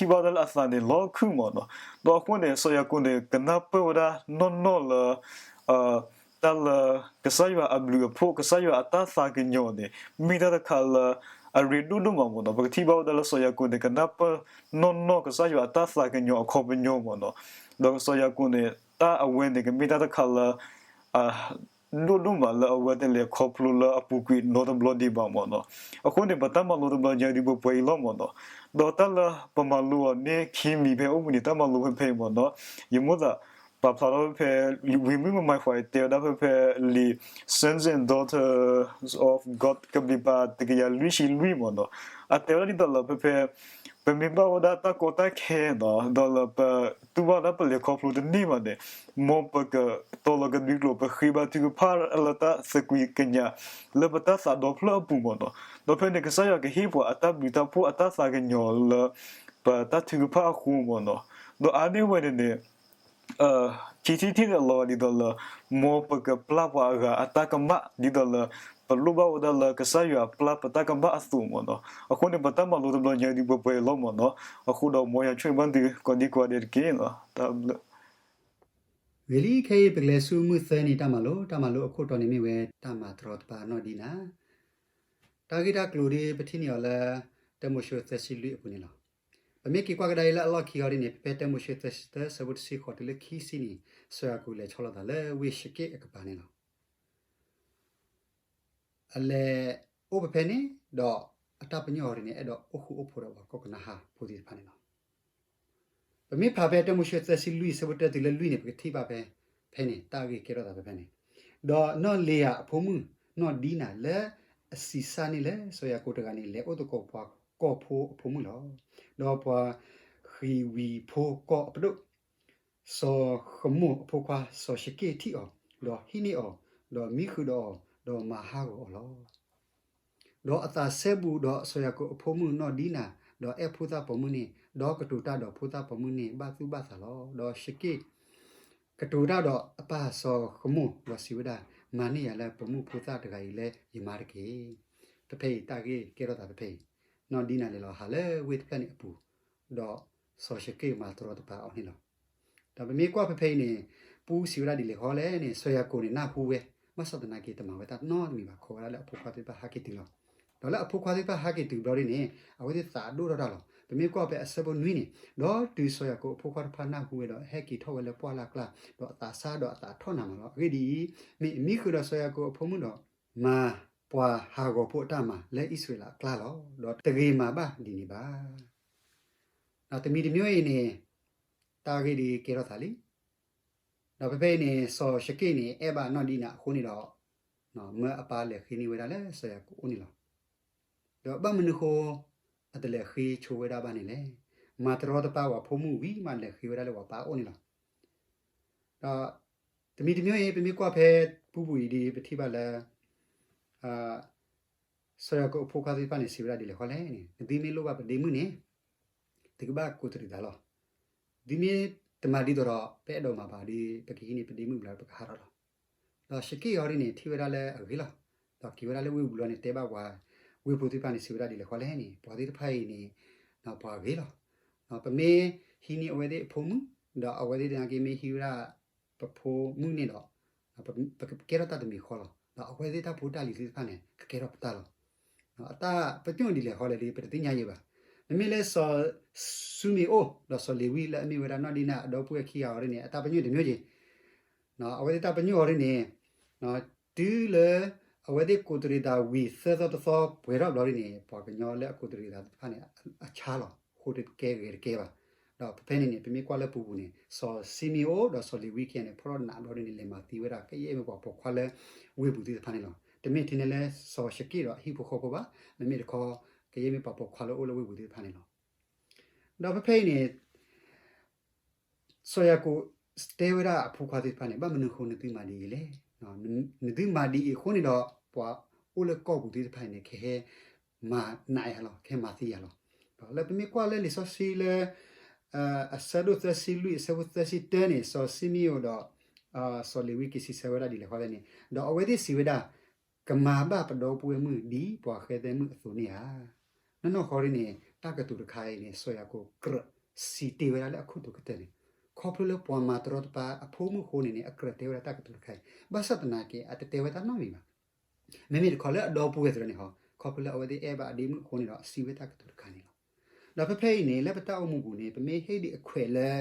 ်ဘၣ်တၢ်လၢအသးန့ၣ်လီၤခုၣ်မ့ၢ်နီၤ. ဒီးအဃိန့ၣ် စီၤယၤကိာ်န့ၣ် ကနၢ်ပၢၢ်ဝဲဒၣ်နီၢ်နီၢ်လၢ တၢ်လၢ ကစၢ်ယွၤအဘျုးအဖှိၣ် ကစၢ်ယွၤအတၢ်သးကညီၤန့ၣ် မ့ၢ်တၢ်တခါလၢ အရ့ဒိၣ်ဒိၣ်မးမ့ၢ်နီၤ. ပကထံၣ်ဘၣ်ဝဲဒၣ်လၢစီၤယၤကိာ်န့ၣ် ကနၢ်ပၢၢ်နီၢ်နီၢ်ကစၢ်ယွၤအတၢ်သးကညီၤအခီပညီမ့ၢ်နီၤ. ဒီးစီၤယၤကိာ်န့ၣ် တၢ်အဝဲန့ၣ် ကမ့ၢ်တၢ်တခါလၢ ဒိၣ်ဒိၣ်မးလၢအဝဲတလဲၤခီဖျိလၢအပူၤကွံာ်နီတဘျီဒံးဘၣ်မ့ၢ်နီၤ. အဃိန့ၣ် ပတၢ်မၤလိတဘျီညါဒ်ပှဲၤပှဲၤအံၤလီၤမ့ၢ်နီၤ. ဒီးတၢ်လၢပမၤလိအီၤန့ၣ် ခံမံၤဖဲအိၣ်ဘှံးနံၤ တၢ်မၤလိဖဲဖဲအံၤမ့ၢ်နီၤ. ယမိၣ်သး ပာ်ဖျါထီၣ်ဖဲဖဲ ဝံမုၣ်မမၤဃဲး တဲဝဲဒၣ်ဖဲဖဲလံာ် Sons and Daughters of God ကဘျံးပၤတကယၤလွံၢ်ဆံလွံၢ်မ့ၢ်နီၤ. အတဲဝဲဒၣ်ဒ်သိးလၢဖဲဖဲ ပမ့ၢ်ဘၣ်ဝဲဒၣ်တၢ်ကီတၢ်ခဲနီၤ ဒီးလၢပတူၢ်ဘၣ်ဝဲဒၣ်ပလဲၤခီဖျိတန့ၢ်ဘၣ်န့ၣ် မ်ပကတီၤလီၤကဒွံကျိာ် ပဃ့ဘါထုကဖၣ်လၢတၢ်သကွံာ်ကညး လၢပတၢ်သးဒီဖျၢၣ်အပူၤမ့ၢ်နီၤ. ဒီးဖဲန့ၣ် ကစၢ်ယွၤကဟ့ၣ်ပှၤအတၢ်ဘျုးတၢ်ဖှိၣ်အတၢ်သးကညီၤလၢ ပတၢ်ထုကဖၣ်အဃိမ့ၢ်နီၤ. ဒီးအါန့ၢ်ဝဲန့ၣ်န့ၣ် ခံထံၣ်တထံၣ်န့ၣ် အလီၤဂာ်ဒ်သိးလၢ မ်ပကပျၢ်ပှၤအဂၤအတၢ်ကမၣ် ဒ်သိးလၢ ပလိၣ်ဘၣ်ဝဲဒၣ်လၢကစၢ်ယွၤပျၢ်ပတၢ်ကမၣ်အသိးမ့ၢ်နီၤ. အဃိန့ၣ် ပတၢ်မၤလိတဘျီညါဒ်ပှဲၤပှဲၤအံၤလီၤမ့ၢ်နီၤ. အဃိဒီးမ်ယွၤဆိၣ်ဂ့ၤဘၣ်သုကိးဒံကိးဂၤဒဲးတက့ၢ်. တၢ်ဘျုး ဂ့ၤလံ ခဲအံၤပကလဲၤဆူမုၢ်သၢနံၤတၢ်မၤလိ, တၢ်မၤလိအခိၣ်တီန့ၣ်မ့ၢ်ဝဲ တၢ်မၤတရီတပါနီၢ်ဒံနၤ. တၢ်ဂ့ၢ်တၢ်ကျိၤဒ်ပထံၣ်န့ၢ်အီၤလၢ တၢမိၤၡ့သၢဆံလွံၢ်အပူၤန့ၣ်လီၤ. ပမ့ၢ်က့ၤကွၢ်ကဒါအံၤလၢအလီၢ်ခံအီၤဒ်န့ၣ် ဖဲဖဲတၢမိၤၡ့သၢဆံသၢ ဆၢဖိတဆံဃိးတုၤလၢခံဆံန့ၣ် စီၤယၤကိာ်လဲၤဆီလီၤသးလၢဝ့ၢ်ၡက့ၣ်အကပၤန့ၣ်လီၤ. အလဲၤအိၣ်ဖဲဖဲန့ၣ် ဒီးအတၢ်ပညိၣ်အီၤဒ်န့ၣ် အဲၣ်ဒိးအိၣ်ဃူအိၣ်ဖိးဒီးပှၤကီၢ်ကနၤဧၣ်ဖိသ့ၣ်တဖၣ်န့ၣ်လီၤ. ပမ့ၢ်ဖးဖဲတၢမိၤၡ့သၢဆံလွံၢ် ဆၢဖိတၢတုၤလၢလွံၢ်န့ၣ် ပကထံၣ်ဘၣ်ဖဲ ဖဲန့ၣ် တၢ်ဂ့ၢ်ကဲထီၣ်သးဖဲဖဲန့ၣ်, ဒီးနီၢ်လ့ယၤအဖိမုၣ် နီၢ်ဒံနၤလၢအဆံးစၢ်န့ၢ်လၢစီၤယၤကိာ်တဂၤန့ၣ် လဲၤအိၣ်သကိးပှၤကီၢ်ဖိအဖိမုၣ်လီၤ. ဒီးပှၤဃံၤဝံၤဖိကီၢ်အပဒိၣ် စီၤဃမိၢ်အဖိခွါစီၤၡက့ၣ်ထံၣ်အီၤ, ဒီးဟံးန့ၢ်အီၤ, ဒီးမံဃုာ်ဒီးအီၤ, ဒီးမၤဟးဂီၤအီၤလီၤ. ဒီးအသးစဲဘူးဒီးစီၤယၤကိာ်အဖိမုၣ်နီၢ်ဒံနၤ, ဒီးအဲၣ်ဖိသၣ်ပိာ်မုၣ်န့ၣ်, ဒီးကတိၤတၢ်ဒီးဖိသၣ်ပိာ်မုၣ်န့ၣ် ဘၣ်သူၣ်ဘၣ်သးလီၤ. ဒီးၡက့ၣ် ကတိၤတၢ်ဒီးအပၢ်စီၤဃမိၢ်, ဒီးစံးဝဲဒၣ်, မၤန့ၢ်ယၤလၢပိာ်မုၣ်ဖိသၣ်တဂၤအံၤလၢယမါတက့ၢ်. ဖဲဖဲအံၤတၢ်ဂ့ၢ်ကဲထီၣ်သးဖဲဖဲအံၤ, နီၢ်ဒံနၤလဲၤလီၤဟးလၢဝ့ၢ်တဖျၢၣ်န့ၣ်အပူၤ, ဒီးစီၤၡက့ၣ်မၤတရီတပါအီၤန့ၣ်လီၤ. ဒီးပမ့ၢ်ကွၢ်ဖဲဖဲအံၤန့ၣ်, ပူစံးဝဲဒၣ်ဒ်လဲၣ်ဃီလဲၣ်န့ၣ်, စီၤယၤကိာ်န့ၣ်နၢ်ဟူဝဲ, ဘၣ်ဆၣ်သနာ်က့တမၤဝဲတၢ်နီတမံၤဘၣ်, ခိးဝဲဒၣ်လၢအဖိခွါသ့ၣ်တဖၣ်ဟးက့ၤတုၤလီၤ. ဒီးလၢအဖိခွါသ့ၣ်တဖၣ်ဟးက့ၤတုၤဘျီဒ်န့ၣ်, အဝဲသ့ၣ်သးဒိၣ်ထီၣ်တၢ်လီၤ. ပမ့ၢ်ကွၢ်ဖဲအဆၢဖိနွံန့ၣ်, ဒီးတုၤစီၤယၤကိာ်အဖိခွါတဖၣ်နၢ်ဟူဝဲဒီး ဟဲက့ၤထီၣ်ဝဲလၢပှၢ်လၢ်ကျါ, ဒီးအသးစၢ်ဒီးအသးထီၣ်နးမးလီၤ. အဂ့ၢ်ဒ်အံၤ, မ့ၢ်အမံဃုာ်ဒီးစီၤယၤကိာ်အဖိမုၣ်ဒီး မၤပှၤဟးဂီၤဖိအတၢ်မၤလၢအံၣ်စရ့လးအကျါလီၤ. ဒီးတဂ့ၤမၤဘၣ်ဒ်န့ၣ်ဘၣ်. တမံၤတမံၤအံၤန့ၣ်, တၢ်ဂ့ၢ်ဒ်ကဲထီၣ်သးလံ. ဒီးဖဲဖဲအံၤန့ၣ် စီၤၡက့ၣ်န့ၣ် အဲၣ်ဘၣ်နီၢ်ဒံနၤအဃိန့ၣ်ဒီး, မၢအပၢ်လဲၤဃ့န့ၢ်ဝဲဒၣ်လၢစီၤယၤကိာ်အအိၣ်န့ၣ်လီၤ. ဒီးဘၣ်မနုၤဃိ အတလဲၤဃ့ဆိဝဲဒၣ်ဘၣ်န့ၣ်လဲၣ်. မၤတရီတပါဝဲဖိမုၣ်ဝံၤမး လဲၤဃ့ဝဲဒၣ်လၢဝဲပၢ်အအိၣ်န့ၣ်လီၤ. ဒီးတမံၤတမံၤအံၤ ပမ့ၢ်ကွၢ်ဖဲပူပူၤအံၤဒ် ပထံၣ်ဘၣ်လၢ စီၤယၤကိာ်အဖိခွါသ့ၣ်တဖၣ်န့ၣ် စံးဝဲဒၣ်ဒ်လဲၣ်ဃီလဲၣ်န့ၣ်, နသုမ့ၢ်လိၣ်ဘၣ်ပဒ့မုၣ်န့ၣ်, သုကဘၣ်ကိးတရံးသးလီၤ. သုမ့ၢ်တမၤဒ်သိးဒီး ပအဲၣ်ဒိးမၤဘၣ်ဒီး ပကဟံးန့ၢ်ပဒ့မုၣ်ဘျီ ပကဟးထီၣ်လီၤ. ဒီးၡက့ၣ်အီၤဒ်န့ၣ် ထံၣ်ဝဲဒၣ်လၢအဂ့ၤလီၤ. ဒီးက့ၤဝဲဒၣ်လၢဝ့ၢ်ပူၤလီၤန့ၣ် တဲဘၣ်ပှၤဝ့ၢ်ဖိသ့ၣ်တဖၣ်န့ၣ် စံးဝဲဒၣ်ဒ်လဲၣ်ဃီလဲၣ်န့ၣ်, ပှၤသ့ၣ်တဖၣ်အံၤန့ၣ် ပှၤဂ့ၤလီၤ. ပမ့ၢ်ဟံးန့ၢ်အဝဲသ့ၣ်အဖိမုၣ်, ဒီးအဝဲသ့ၣ်သနာ်က့မ့ၢ်ဟံးဝဲဒၣ် ပဖိမုၣ်န့ၣ်ဒီး ပကကဲထီၣ်တၢ်တမံၤဃီလီၤ. ဒီးအဝဲသ့ၣ်တၢ်ဖိတၢ်လံၤသ့ၣ်တဖၣ်န့ၣ် ကကဲထီၣ်ပတၢ်လီၤ. အတၢ်ပညိၣ်ဒ်လဲၣ်ဃီလဲၣ်ဒီး ပတသ့ၣ်ညါယံာ်ဘၣ်. မ့မ့ၢ်လၢစီၤၡံမံအိၣ် ဒီးစီၤလ့ၤဝံလၢအမ့ၢ်ဝဲဒၣ်နီၢ်ဒံနၤအဒီပုၢ်ဝဲၢ်ခံဂၤအီၤဒ်န့ၣ် အတၢ်ပညိၣ်တမံၤက့ၤ အဝဲသ့ၣ်တၢ်ပညိၣ်အီၤဒ်န့ၣ် တုၤလၢအဝဲသ့ၣ်ကိးတရံးသးဝံၤသၢသီတသီပှဲၤထီၣ်ဘျီဒ်န့ၣ် ပှၤကညီလၢအကိးတရံးသးသ့ၣ်တဖၣ်န့ၣ် အဆါလီၤ. ဃိတကဲဂဲၤတကဲဘၣ်. ဒီးဖဲဖဲန့ၣ်န့ၣ် ပမ့ၢ်ကွၢ်လၢပူၤပူၤန့ၣ် စီၤၡံမံအိၣ်ဒီးစီၤလ့ၤဝံခံဂၤန့ၣ် ဖီၣ်ထီၣ်နးဘျီဒ်န့ၣ် လဲၤမၤသံဝဲဒၣ်ကယဲၢ်မ့ၢ်ပှၤပိာ်ခွါလၢဝ့ၢ်ပူၤသ့ၣ်တဖၣ်န့ၣ်လီၤ. တမ့ၢ်ထဲန့ၣ်လၢစီၤၡက့ၣ်ဒီးအဟံၣ်ဖိဃီဖိဘၣ်, မ့မ့ၢ်တခီ ကယဲၢ်မ့ၢ်ပှၤပိာ်ခွါလၢအိၣ်လၢဝ့ၢ်ပူၤသ့ၣ်တဖၣ်န့ၣ်လီၤ. ဒီးဖဲဖဲအံၤန့ၣ် စီၤယၤကိာ်တဲဝဲဒၣ်အဖိခွါသ့ၣ်တဖၣ်န့ၣ် ဘၣ်မနုၤဃိနသုမၤဒ်အံၤလဲၣ်. နသုမၤဒ်အံၤအဃိန့ၣ်ဒီး ပှၤအိၣ်လၢကီၢ်ပူၤသ့ၣ်တဖၣ်အံၤန့ၣ် ကဟဲမၤနးယၤလီၤ, ကဟဲမၤသံယၤလီၤ. ဒီးလၢပမ့ၢ်ကွၢ်လၢလံာ်စီဆှံလၢ အဆၢဒိၣ်သၢဆံလွံၢ် အဆၢဖိသၢဆံတၢန့ၣ် စီၤၡံမံအိၣ်ဒီး စီၤလ့ၤဝံက့ၤစံးဆၢဝဲဒၣ်ဒ်လဲၣ်ဃီလဲၣ်န့ၣ်, ဒီးအဝဲသ့ၣ်စံးဝဲဒၣ် ကမၤဘၣ်ပဒီပုၢ်ဝဲၢ်မုၣ်ဒ်ပှၤဃဲသဲမုၣ်အသိးန့ၣ်ဧါ. နီၢ်နီၢ်ဃီဒ်န့ၣ် တၢ်ကတိၤတခါအံၤန့ၣ် စီၤယၤကိာ်ကြၢးစံးတ့ၢ်ဝဲဒၣ်လၢအခိၣ်တီကတၢၢ်န့ၣ် ခီဖျိလၢပှၤမၤတရီတပါအဖိမုၣ်အဃိန့ၣ်န့ၣ် အကြၢးတဲဝဲဒၣ်တၢ်ကတိၤတခါအံၤ ဘၣ်ဆၣ်သနာ်က့ အတတဲဝဲတၢ်နီတမံၤဘၣ်. မ့မ့ၢ်တခီလၢအဒီပုၢ်ဝဲၢ်သ့ၣ်တဖၣ်န့ၣ်ဟီ ခီဖျိလၢအဝဲသ့ၣ်အဲၣ်ဘၣ်အဒ့မုၣ်အဃိန့ၣ်ဒီး အစံးဝဲတၢ်ကတိၤတခါန့ၣ်လီၤ. ဒီးဖဲဖဲအံၤန့ၣ် လၢပတၢ်အိၣ်မူပူၤန့ၣ် ပမ့ၢ်ဟ့ၣ်ဒံးအခွဲးလၢ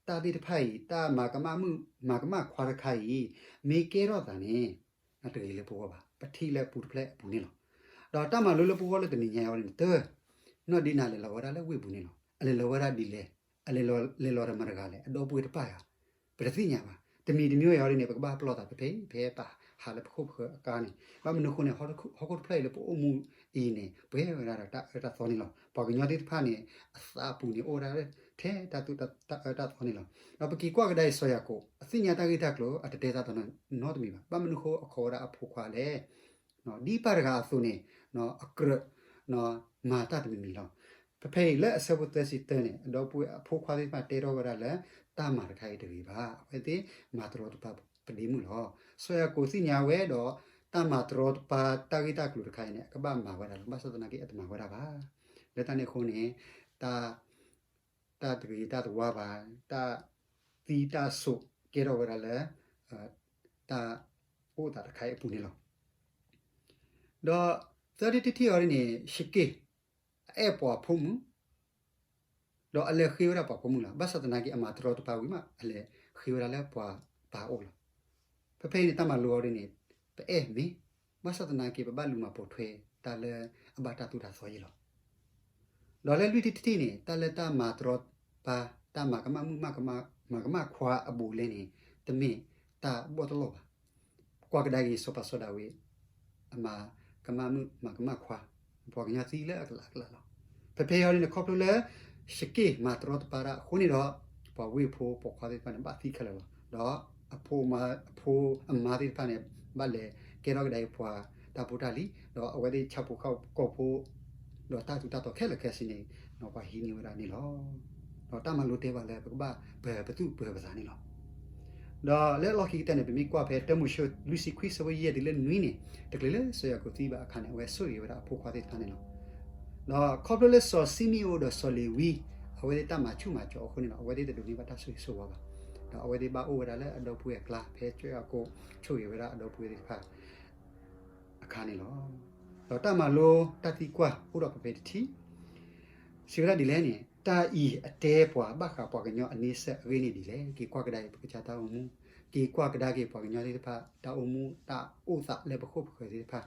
တၢ်သ့ၣ်တဖၣ်အံၤ တၢ်မၤကမၣ်မုၣ်မၤကမၣ်ခွါတခါအံၤ မ့ၢ်ကဲထီၣ်သးန့ၣ် အတဂ့ၤလၢပဂီၢ်ဘၣ်, ပထံၣ်လၢပူၤတဖျၢၣ်အပူၤန့ၣ်လီၤ. ဒီးတၢ်မၤလိလၢပဂီၢ်လၢတနံၤညါအံၤန့ၣ် တၢ် နီၢ်ဒံနၤလဲၤလီၤဝဲဒၣ်လၢဝ့ၢ်ပူၤန့ၣ်လီၤ. အလဲၤလီၤဝဲဒၣ်ဒ်လဲၣ်, အလဲၤလီၤလဲၤလီၤဒီးမတၤတဂၤလဲၣ်, အဒီပုၢ်ဝဲၢ်တဖၣ်ဧါ, ပတသ့ၣ်ညါဘၣ်. တမံၤတမံၤအံၤဒ်န့ၣ် ပကဘၣ်ပလီၢ်သးဖဲဖဲအံၤ ဖဲပဟးလၢပခိၣ်ပဃၢၤအကျါန့ၣ်, ဘၣ်မနုၤအဃိန့ၣ် ဟီၣ်ခိၣ်တဖျၢၣ်အံၤလၢပအိၣ်မူအံၤန့ၣ် ပှဲၤဝဲဒၣ်ဒီးတၢ်အၢတၢ်သီန့ၣ်လီၤ. ပှၤကညီသ့ၣ်တဖၣ်န့ၣ် အသးအပူၤန့ၣ် အိၣ်ဝဲဒၣ်ထဲတၢ်သူၣ်တၢ်အၢတၢ်သီန့ၣ်လီၤ. ဒီးပက့ၤကွၢ်ကဒါအံၤ စီၤယၤကိာ် အသ့ၣ်ညါတၢ်ဂ့ၢ်တၢ်ကျိၤ အတတဲတၢ်သီနီတမံၤဘၣ်. ဘၣ်မနုၤအဃိအခိးဝဲဒၣ်အဖိခွါလဲၣ် ဒ်ပၢ်တဂၤအသိးန့ၣ် အကြၢး မၤတၢ်တမံၤမံၤလီၤ. ဖဲဖဲအံၤလၢအဆၢဖိသၢဆံတၢန့ၣ် အဒီပုၢ်ဝဲၢ်အဖိခွါသ့ၣ်တဖၣ်တဲထီၣ်ဝဲဒၣ်လၢ တၢ်မၤတခါအံၤတဂ့ၤဘၣ်, အဝဲသ့ၣ်မၤတရီတပါပဒ့မုၣ်လီၤ. စီၤယၤကိာ်သ့ၣ်ညါဝဲဒီး တၢ်မၤတရီတပါတၢ်ဂ့ၢ်တၢ်ကျိၤတခါအံၤန့ၣ် အကဘၣ်မၤဝဲဒၣ်လီၤ. ဘၣ်ဆၣ်သနာ်က့ အတမၤဝဲဒၣ်ဘၣ်. လၢတၢ်န့ၣ်အဃိန့ၣ် တၢ် တၢ်တဂ့ၤတၢ်တဝါဘၣ်, တၢ်သံတၢ်စိးကဲထီၣ်ဝဲဒၣ်လၢ တၢ်အိၣ်သးတခါအံၤအပူၤန့ၣ်လီၤ. ဒီးသၢထံၣ်တထံၣ်အံၤဒ်န့ၣ် ယက့ၢ် အအဲၣ်ပှၤဖိမုၣ် ဒီးအလဲၤဃ့ဝဲဒၣ်ပှၤဖိမုၣ်လီၤ. ဘၣ်ဆၣ်သနာ်က့ အမၤတရီတပါဝံၤမး အလဲၤဃ့ဝဲဒၣ်လၢပှၤပၢ်အအိၣ်လီၤ. ဖဲဖဲအံၤန့ၣ် တၢ်မၤလိအံၤဒ်န့ၣ် ပအဲၣ်မ့ၢ်, ဘၣ်ဆၣ်သနာ်က့ ပဘၣ်လူၤမၤပိာ်ထွဲတၢ်လၢအဘၣ်တၢ်သိၣ်တၢ်သီယဲလီၤ. ဒီးလၢလွံၢ်ထံၣ်တထံၣ်န့ၣ် တၢ်လၢတၢ်မၤတရီတပါ တၢ်မၤကမၣ်မုၣ် မၤကမၣ်ခွါအဘူးအလဲန့ၣ် တမ့ၢ်တၢ်ဘီၣ်တလီၢ်ဘၣ်. ကွၢ်ကဒါက့ၤ စီၤပၤစီၤဒၤဝံး အမၤကမၣ်မုၣ်မၤကမၣ်ခွါ ပှၤကညီသံလၢအကလးကလးလီၤ. ဖဲဖဲအံၤဒ်န့ၣ် ခီဖျိလၢ ယက့ၢ်မၤတရီတပါတၢ်အဃိန့ၣ်ဒီး ပှၤဝ့ၢ်ဖိပိာ်ခွါသ့ၣ်တဖၣ်န့ၣ် ဘၣ်သံခဲလၢာ်လီၤ. ဒီးအဖိအမါသ့ၣ်တဖၣ်န့ၣ် ဘၣ်လဲၤကဲထီၣ်ကဒါအံၤပှၤတၢ်ဖိတၢ်လံၤ, ဒီးအဝဲသ့ၣ်ဆၣ်ဖိကီၢ်ဖိ ဒီးတၢ်ထူးတၢ်တီၤခဲလၢာ်ခဲဆ့န့ၣ် ပှၤဟံးန့ၢ်ဝဲဒၣ်န့ၣ်လီၤ. ဒီးတၢ်မၤလိတဲဘၣ်လၢပကဘၣ်ပၢၤပသူၣ်ပၢၤပသးန့ၣ်လီၤ. ဒီးလၢအလီၢ်ခံကတၢၢ်န့ၣ် ပမ့ၢ်ကွၢ်ဖဲတၢမိၤၡ့လွံၢ်ဆံခွံ ဆၢဖိယဲၢ်တုၤလၢနွံန့ၣ် တချုးလၢစီၤယၤကိာ်သံဘၣ်အခါန့ၣ် အဝဲဆိၣ်ဂ့ၤဝဲဒၣ်အဖိခွါသ့ၣ်တဖၣ်န့ၣ်လီၤ. ဒီးခီဖျိလၢစီၤၡံမံအိၣ်ဒီးစီၤလ့ၤဝံ အဝဲသ့ၣ်တၢ်မၤဆူၣ်မၤစီၤအဃိန့ၣ်ဒီး အဝဲသ့ၣ်တဒိးန့ၢ်ဘၣ်တၢ်ဆိၣ်ဂ့ၤဆိၣ်ဝါဘၣ်. ဒီးအဝဲသ့ၣ်ဘၣ်အိၣ်ဝဲဒၣ်လၢအဒီပုၢ်ဝဲၢ်အကျါ ဖဲစီၤယၤကိာ်ဆိၣ်ဂ့ၤဝဲဒၣ်အဒီပုၢ်ဝဲၢ်သ့ၣ်တဖၣ် အခါန့ၣ်လီၤ. ဒီးတၢ်မၤလိတၢ်သံကွၢ်အိၣ်ဒီးပှၤဖဲတထံၣ်, စံးဝဲဒၣ်ဒ်လဲၣ်န့ၣ် တၢ်အံၤအတဲပှၤဘၣ်ဃးပှၤကညီအန့ဆၢၣ်အဂ့ၢ်န့ၣ်ဒ်လဲၣ်. က့ၤကွၢ်ကဒါက့ၤပကစၢ်တၢ်အိၣ်မူ, က့ၤကွၢ်ကဒါက့ၤပှၤကညီသ့ၣ်တဖၣ် တၢ်အိၣ်မူတၢ်အိၣ်သးလၢပခိၣ်ပဃၢၤသ့ၣ်တဖၣ်,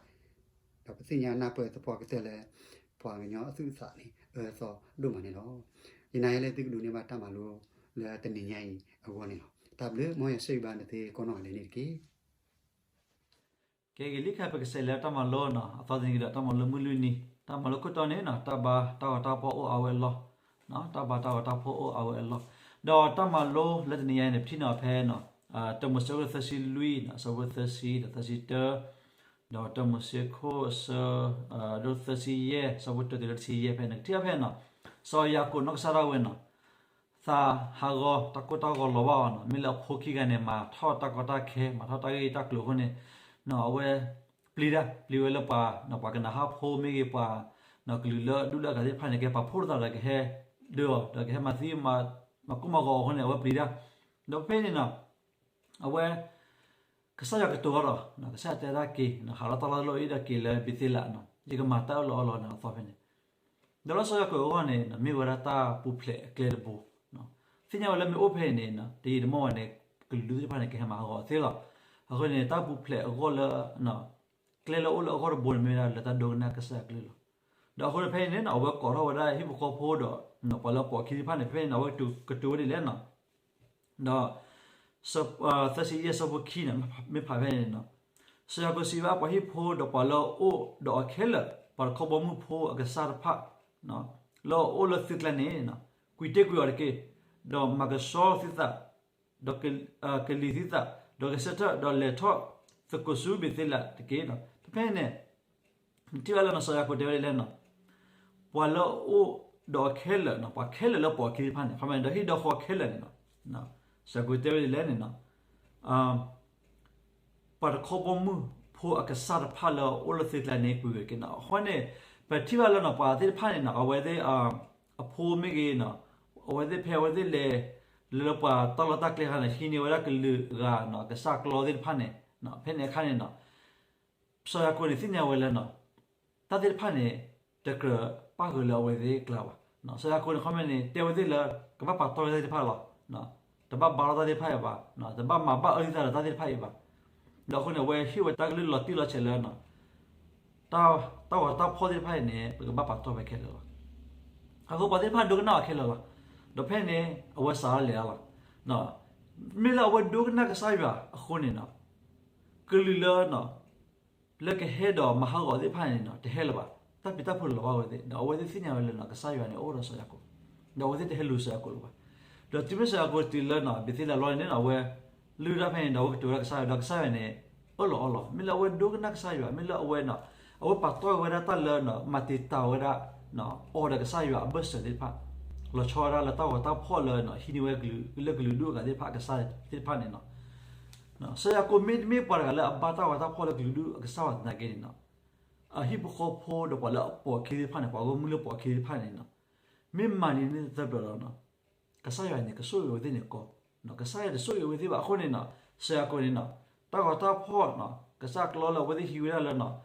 ဒီးပသ့ၣ်ညါနၢ်ပၢၢ်သပှၢ်ကတၢၢ်လၢ ပှၤကညီအသူၣ်အသးန့ၣ် အၢသီဒိၣ်မးန့ၣ်လီၤ. ယနာ်လၢသုကဒိးန့ၢ်ဘၣ်တၢ်မၤလိလၢတနံၤညါအံၤအဂီၢ်န့ၣ်လီၤ. တၢ်ဘျုးမ်ယွၤဆိၣ်ဂ့ၤဘၣ်နသုကိးနီၢ်ဂၤဒဲးန့ၣ်တက့ၢ်. ကဲဂ့ၤလံ ခဲအံၤပကစးလဲၤတၢ်မၤလိနီၤ, အသီတနံၤကဒီးတၢ်မၤလိမုၢ်လွံၢ်နံၤ, တၢ်မၤလိခိၣ်တီန့ၣ်နီၤ တၢ်ဘါတၢ်ဂီၤတၢ်ဖီၣ်အိၣ်အါဝဲအလီၢ်, တၢ်ဘါတၢ်ဂီၤတၢ်ဖီၣ်အိၣ်အါဝဲအလီၢ်, ဒီးတၢ်မၤလိလၢတနံၤညါအံၤန့ၣ် ပထံၣ်န့ၢ်ဖဲ တၢမိၤၡ့သၢဆံလွံၢ် အဆၢဖိသၢဆံဒီးသၢဆံတၢ, ဒီးတၢမိၤၡ့ခိၣ်အဆၢ ဒိၣ်သၢဆံယဲၢ် အဆၢဖိတၢတုၤလၢတဆံယဲၢ်ဖဲန့ၣ် ကထံၣ်အဖဲနီၤ, စီၤယၤကိာ်နီၢ်ကစၢ်ဒၣ်ဝဲနီၤ သးဟးဂီၤတၢ်ကိၢ်တၢ်ဂီၤလီၤဘၣ်အီၤနီၤ, မ့ၢ်လၢအဖိခံဂၤန့ၣ် မၤထီၣ်တၢ်ကီတၢ်ခဲ မၤထီၣ်တၢ်ဂ့ၢ်တၢ်ကျိၤအဃိန့ၣ်, အဝဲပျံၤတၢ် ပျံၤဝဲလၢပှၤ ပှၤကနၤဟၣ်ဖိမ့ၢ်ဂ့ၤ ပှၤကလုာ်လၢအဒူၣ်လၢအဂၤသ့ၣ်တဖၣ်န့ၣ် ကဲပာ်ဖှိၣ်ထီၣ်သးဒီးကဟဲဒၢအီၤ ဒီးကဟဲမၤသံ မၤကိၢ်မၤဂီၤအဃိန့ၣ် အဝဲပျံၤတၢ်, ဒီးဖဲန့ၣ်နီၤ အဝဲ ကစၢ်ယွၤကတိၤအီၤဒီး ကစၢ်ယွၤတဲဒၣ်က့ၤ ဟးလီၤတၢ်လီၢ်တလီၢ်အံၤဒီးက့ၤလၢဘ့ၤသ့လးနီၤ, ယကမၤတၢ်အၢၣ်လီၤအီလီၤန့ၣ်အသီဖဲန့ၣ်, ဒီးလၢစီၤယၤကိာ်အဂီၢ်န့ၣ် မ့ၢ်ဝဲဒၣ်တၢ်ပူၤဖျဲးအကျဲတဘိ, သ့ၣ်ညါဝဲလၢမ့ၢ်အိၣ်ဖဲအံၤန့ၣ် တယံာ်တမီၢ်ဝဲန့ၣ် ကလုာ်ဒူၣ်သ့ၣ်တဖၣ်န့ၣ် ကဟဲမၤဟးဂီၤအီၤသ့လီၤ. အဃိန့ၣ် တၢ်ပူၤဖျဲးအဂီၢ်လၢ ကျဲလၢအိၣ်လၢအဂီၢ်တဘိန့ၣ် မ့ၢ်ဝဲဒၣ်လၢတၢ်ဒိကနၣ်ကစၢ်ယွၤအကလုၢ်လီၤ. ဒီးအဃိန့ၣ်ဖဲအံၤန့ၣ် အဝဲကိးထီၣ်ဝဲဒၣ်ဟံၣ်ဖိဃီဖိဒီး ပှၤလၢအပိာ်အခံသ့ၣ်တဖၣ်န့ၣ် ဖဲအံၤန့ၣ် အဝဲကတိၤဝဲဒ်လဲၣ်နီၤ ဒီး သၢဆံယဲၢ် အဆၢဖိခံန့ၣ် မ့ၢ်ဖးဖဲန့ၣ်နီၤ, စီၤယၤကိာ်စံးဘၣ်ပှၤဟံၣ်ဖိဒီးပှၤလၢအအိၣ်ဒီးအီၤခဲလၢာ်, ပှၤတခီဘီမုၢ်ဖိအကစၢ်တဖၣ် လၢအအိၣ်လၢသုကျါန့ၣ်, ကွံာ်တ့ၢ်ကွံာ်အီၤတက့ၢ်, ဒီးမၤကဆှီသုသး, ဒီးကလံၤသုသး, ဒီးကဆၢထၢၣ်, ဒီးလဲၤထီၣ်သကိးဆူဘ့ၤသ့လးတက့ၢ်. ဖဲဖဲန့ၣ် ထံၣ်ဘၣ်လၢနီၢ်စီၤယၤကိာ်တဲဝဲဒ်လဲၣ်နီၤ, ပှၤလၢအအိၣ်ဒီးအီၤခဲလၢာ်, ပှၤခဲလၢာ်လၢပိာ်အခံသ့ၣ်တဖၣ်န့ၣ်, ခီမ့ၢ်ဒီးဟံၣ်ဒီဃီခဲလၢာ်န့ၣ်နီၤ, စီၤယၤကိာ်တဲဝဲဒ်လဲၣ်န့ၣ်နီၤ, ပှၤတခီဘီမုၢ်ဖိ ဖိအကစၢ်တဖၣ်လၢအအိၣ်လၢသ့ၣ်ကျါန့ၣ် ကွံာ်ဂ့ၤက့ၤနီၤ. အဃိန့ၣ် ပထံၣ်ဘၣ်လၢနီၤ ပှၤသ့ၣ်တဖၣ်န့ၣ်နီၤ အဝဲသ့ၣ် အဖိမ့ၢ်ဂ့ၤနီၤ, အဝဲသ့ၣ်ဖဲအဝဲသ့ၣ်လဲၤ လၢပှၤတၢ်လီၢ်တၢ်ကျဲခါန့ၣ် ဟံးန့ၢ်ဝဲဒၣ်ကလုာ်ဂၤနီၤ ကစၢ်ကျီသ့ၣ်တဖၣ်န့ၣ်, ဖဲန့ၣ်အခါန့ၣ်နီၤ စီၤယၤကိာ်န့ၣ်သ့ၣ်ညါဝဲလၢနီၤ တၢ်သ့ၣ်တဖၣ်န့ၣ် တကြၢးပၣ်ဃုာ်လၢအဝဲသ့ၣ်အကျါဘၣ်. စီၤယၤကိာ်န့ၣ် ခီမ့ၢ်န့ၣ် တဲဝဲသ့ၣ်လၢ ကဘၣ်ပာ်တီၢ်ဝဲတၢ်သ့ၣ်တဖၣ်လီၤ. တဘၣ်ဘါထီၣ်တၢ်သ့ၣ်တဖၣ်အံၤဘၣ်, တဘၣ်မၤဘၣ်အၢသံသးဒီးတၢ်သ့ၣ်တဖၣ်အံၤဘၣ်. ဒီးအဃိန့ၣ် အဝဲဟ့ၣ်ဝဲတၢ်ကလုၢ်လီၤတံၢ်လီၤဆဲးလၢ တၢ်ဂီၤတၢ်ဖီၣ်သ့ၣ်တဖၣ်အံၤန့ၣ် ပကဘၣ်ပာ်တီၢ်ဝဲခဲလၢာ်လီၤ. အဃိပှၤသ့ၣ်တဖၣ်ဒိကနၣ်အီၤခဲလၢာ်လီၤ. ဒီးဖဲန့ၣ် အဝဲစးထီၣ်လဲၤတၢ်လီၤ. မ့ၢ်လၢအဝဲဒိကနၣ်ကစၢ်ယွၤအဃိန့ၣ်နီၤ ကလုာ်လၢ လၢကဟဲဒီးမၤဟးဂီၤသ့ၣ်တဖၣ်န့ၣ်နီၤ တဟဲလၢၤဘၣ်. တၢ်ပျံၤတၢ်ဖုးလီၤဘၣ်ဝဲသ့ၣ် ဒီးအဝဲသ့ၣ်သ့ၣ်ညါဝဲလၢနီၤ ကစၢ်ယွၤန့ၣ် အိၣ်ဒီးစီၤယၤကိာ်, ဒီးအဝဲသ့ၣ်တဟဲလူၤစီၤယၤကိာ်လၢၤဘၣ်. ဒီးတုၤမ့ၢ်စီၤယၤကိာ်တုၤလၢနီၤ ဘ့ၤသ့လးလီန့ၣ်နီၤ အဝဲလုၢ်ဒၣ်ဖဲန့ၣ်ဒီး အဝဲကတိၤဝဲဒၣ်ကစၢ်ယွၤ ဒီးကစၢ်ယွၤန့ၣ် အၢၣ်လီၤအီလီၤ. မ့ၢ်လၢအဝဲဒိကနၣ်ကစၢ်ယွၤ မ့ၢ်လၢအဝဲနီၤ အဝဲပာ်တီၢ်ဝဲဒၣ်တၢ်လၢနီၤ မၤတံာ်တာ်ဝဲဒၣ် အီၤဒီးကစၢ်ယွၤအဘၢၣ်စၢၤသ့ၣ်တဖၣ် လီၤဆီဝဲဒၣ်လၢတၢ်ဂီၤတၢ်ဖီၣ်လၢနီၤ ဟံးန့ၢ်ဝဲ လၢကလုာ်ဒူၣ်အဂၤသ့ၣ်တဖၣ် အကစၢ်သ့ၣ်တဖၣ်န့ၣ်နီၤ စီၤယၤကိာ်မ့တမ့ၢ်ပှၤတဂၤလၢအဘါတၢ်ဂီၤတၢ်ဖီၣ်လၢကလုာ်ဒူၣ်အကစၢ်ဘၣ်သနာ်က့န့ၣ်နီၤ အဟံၣ်ဖိဃီဖိဒီးပှၤလၢအပိာ်အခံသ့ၣ်တဖၣ်န့ၣ် ပှၤဂီၢ်မုၢ်လၢပိာ်အခံသ့ၣ်တဖၣ်န့ၣ်နီၤ မ့ၢ်မၤန့ၢ်န့ၢ်သၢဘျီဒီးနီၤ ကစၢ်ယွၤန့ၣ် ကဆိၣ်ဂ့ၤဝဲသ့ၣ်န့ၣ်ကီ, ကစၢ်ယွၤတဆိၣ်ဂ့ၤဝဲသ့ၣ်ဘၣ်အဃိန့ၣ်နီၤ စီၤယၤကိာ်န့ၣ်နီၤ တၢ်ဂီၤတၢ်ဖီၣ်နီၤ ကစၢ်ကျီလၢအဝဲသ့ၣ်ဟံးဝဲဒၣ်လၢနီၤ လဲ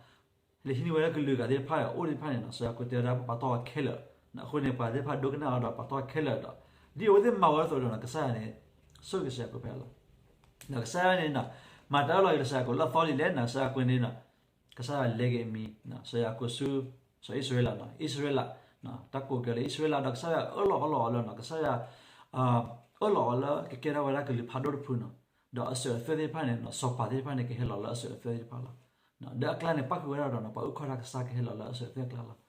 ၤဟံးန့ၢ်ဝဲဒၣ်ကလုာ်ဂၤသ့ၣ်တဖၣ်အိၣ်သ့ၣ်တဖၣ်န့ၣ်နီၤ စီၤယၤကိာ်တဲဝဲဒၣ်ပာ်တီၢ်ဝဲခဲလၢာ်, အဃိန့ၣ် ပှၤသ့ၣ်တဖၣ်ဒိကနၣ်အီၤဒီးပာ်တီၢ်ခဲလၢာ်ဒီး ဒ်အဝဲသ့ၣ်မၤဝဲအသိးဒီးနီၤ ကစၢ်ယွၤန့ၣ် ဆိၣ်ဂ့ၤစီၤယၤကိာ်ဖဲအံၤလီၤ. ဒီးကစၢ်ယွၤန့ၣ်နီၤ မၤတၢ်အၢၣ်လီၤက့ၤဒီးစီၤယၤကိာ်လၢအသီဒ်လဲၣ်နီၤ စီၤယၤကိာ်န့ၣ်နီၤ ကစၢ်ယွၤလဲၤက့ၤအမံၤ စီၤယၤကိာ်ဆူ စီၤအံၣ်စရ့လးနီၤ အံၣ်စရ့လး တၢ်ကိးကဲလၢအံၣ်စရ့လး ဒီးကစၢ်ယွၤအၢၣ်လီၤအီလီၤအီၤလၢနီၤ ကစၢ်ယွၤ အၢၣ်လီၤအီၤလၢကကဲထီၣ်ဝဲဒၣ်ကလုာ်ဖးဒိၣ်တဖုနီၤ ဒီးအစၢၤအသွဲၣ်သ့ၣ်တဖၣ်န့ၣ်နီၤ စီၤပၤသ့ၣ်တဖၣ်န့ၣ် ကဟဲလီၤလၢအစၢၤအသွဲၣ်သ့ၣ်တဖၣ်လီၤ. ဒီးအကျါန့ၣ် ပၣ်ဃုာ်ဝဲဒၣ်ဒီးနီၤ ပှၤအုၣ်ခီၣ်တၢ်ကစၢ်ကဟဲလီၤလၢအစၢၤအသွဲၣ်အကျါလီၤ.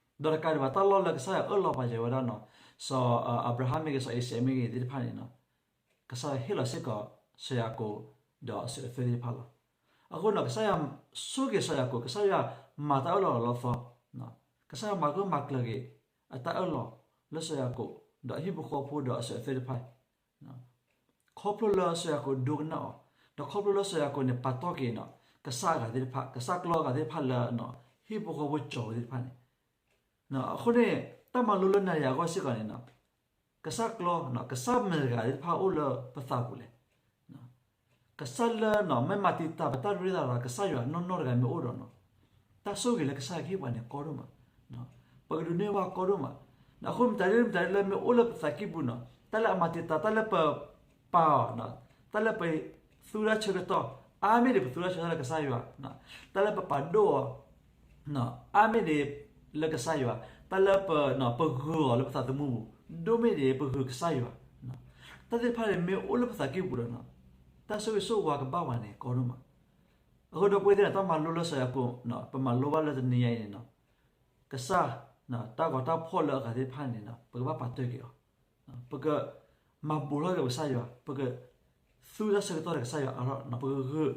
ဒီးတကးဒံးဘၣ်တၢ်လီၢ်လၢကစၢ်ယွၤအၢၣ်လီၤပာ်စၢၤဝဲဒၣ်နီၤ စီၤအၤဘြၤဟၣ်မ့ၢ်ဂ့ၤ စီၤအံၤစဲးမ့ၢ်ဂ့ၤသ့ၣ်တဖၣ်န့ၣ်နီၤ ကစၢ်ယွၤဟ့ၣ်လီၤစ့ၢ်ကီး စီၤယၤကိာ် ဒီးအစၢၤအသွဲၣ်သ့ၣ်တဖၣ်လီၤ. အဃိနီၤ ကစၢ်ယွၤဆိၣ်ဂ့ၤစီၤယၤကိာ် ကစၢ်ယွၤမၤတၢ်အၢၣ်လီၤလီၤသီ, ကစၢ်ယွၤမၤကမၤကျၢၤက့ၤ အတၢ်အၢၣ်လီၤလၢစီၤယၤကိာ် ဒီးအဟံၣ်ဖိဃီဖိဒီးအစၢၤအသွဲၣ်တဖၣ် ခီဖျိလၢစီၤယၤကိာ်ဒိကနၣ်အီၤ, ဒီးခီဖျိလၢစီၤယၤကိာ်န့ၣ် ပာ်တီၢ်က့ၤနီၤ ကစၢ်အဂၤသ့ၣ်တဖၣ် ကစၢ်ကျီအဂၤသ့ၣ်တဖၣ်လၢ ဟံၣ်ဖိဃီဖိကၠီၤဝဲသ့ၣ်တဖၣ်န့ၣ် အဃိန့ၣ် တၢ်မၤလိလၢနၤယၤအဂီၢ်စ့ၢ်ကီးန့ၣ်နီၤ ကစၢ်ကျီ ကစၢ်မတၤတဂၤသ့ၣ်တဖၣ်အိၣ်လၢပသးပူၤလဲၣ်. ကစၢ်လၢနီၤ မ့ၢ်မၤတံာ်တာ်ပတၢ်ရ့သးဒီးကစၢ်ယွၤနီၢ်နီၢ်တဂၤမ့ၢ်အိၣ်ဒီးနီၤ တၢ်ဆိၣ်ဂ့ၤလၢကစၢ်ယွၤကဟ့ၣ်ပှၤန့ၣ်ကီဒိၣ်မး, ပကဒိးန့ၢ်ဘၣ်ကီဒိၣ်မး. အဃိမတၤဒ်မတၤဒ်လၢမ့ၢ်အိၣ်လၢပသးကံၢ်ပူၤနီၤ တၢ်လၢအမၤတံာ်တာ် တၢ်လၢပပာ်အီၤ တၢ်လၢပသူတၢ်ဆၢကတီၢ် အါမ့ၢ်ဒံးပသူတၢ်ဆၢကတီၢ်လၢကစၢ်ယွၤ, တၢ်လၢပပာ်ဒိၣ်အီၤ အါမ့ၢ်ဒံးလၢကစၢ်ယွၤ, တၢ်လၢပ ပဂုာ်အီၤလၢပသးသမူပူၤ, ဒိၣ်မ့ၢ်ဒံးပဂုာ်ကစၢ်ယွၤ, တၢ်သ့ၣ်တဖၣ်န့ၣ် မ့ၢ်အိၣ်လၢပသးကံၢ်ပူၤဒီးနီၤ တၢ်ဆိၣ်ဂ့ၤဆိၣ်ဝါကဘၣ်ဝဲန့ၣ် ကီဒိၣ်မး. အဃိဒီပုၢ်ဝဲၢ်သ့ၣ်န့ၣ် တၢ်မၤလိလၢစီၤယၤကိာ် ပမၤလိဘၣ်လၢတနံၤညါအံၤန့ၣ်နီၤ ကစၢ် တၢ်ဂီၤတၢ်ဖီၣ်လၢအဂၤသ့ၣ်တဖၣ်န့ၣ် ပကဘၣ်ပာ်တ့ၢ်က့ၤအီၤ, ပကမၤဘူးထီၣ်က့ၤပကစၢ်ယွၤ, ပကသူတၢ်ဆၢကတီၢ်ဒီးကစၢ်ယွၤအါထီၣ်, ပကဂုာ်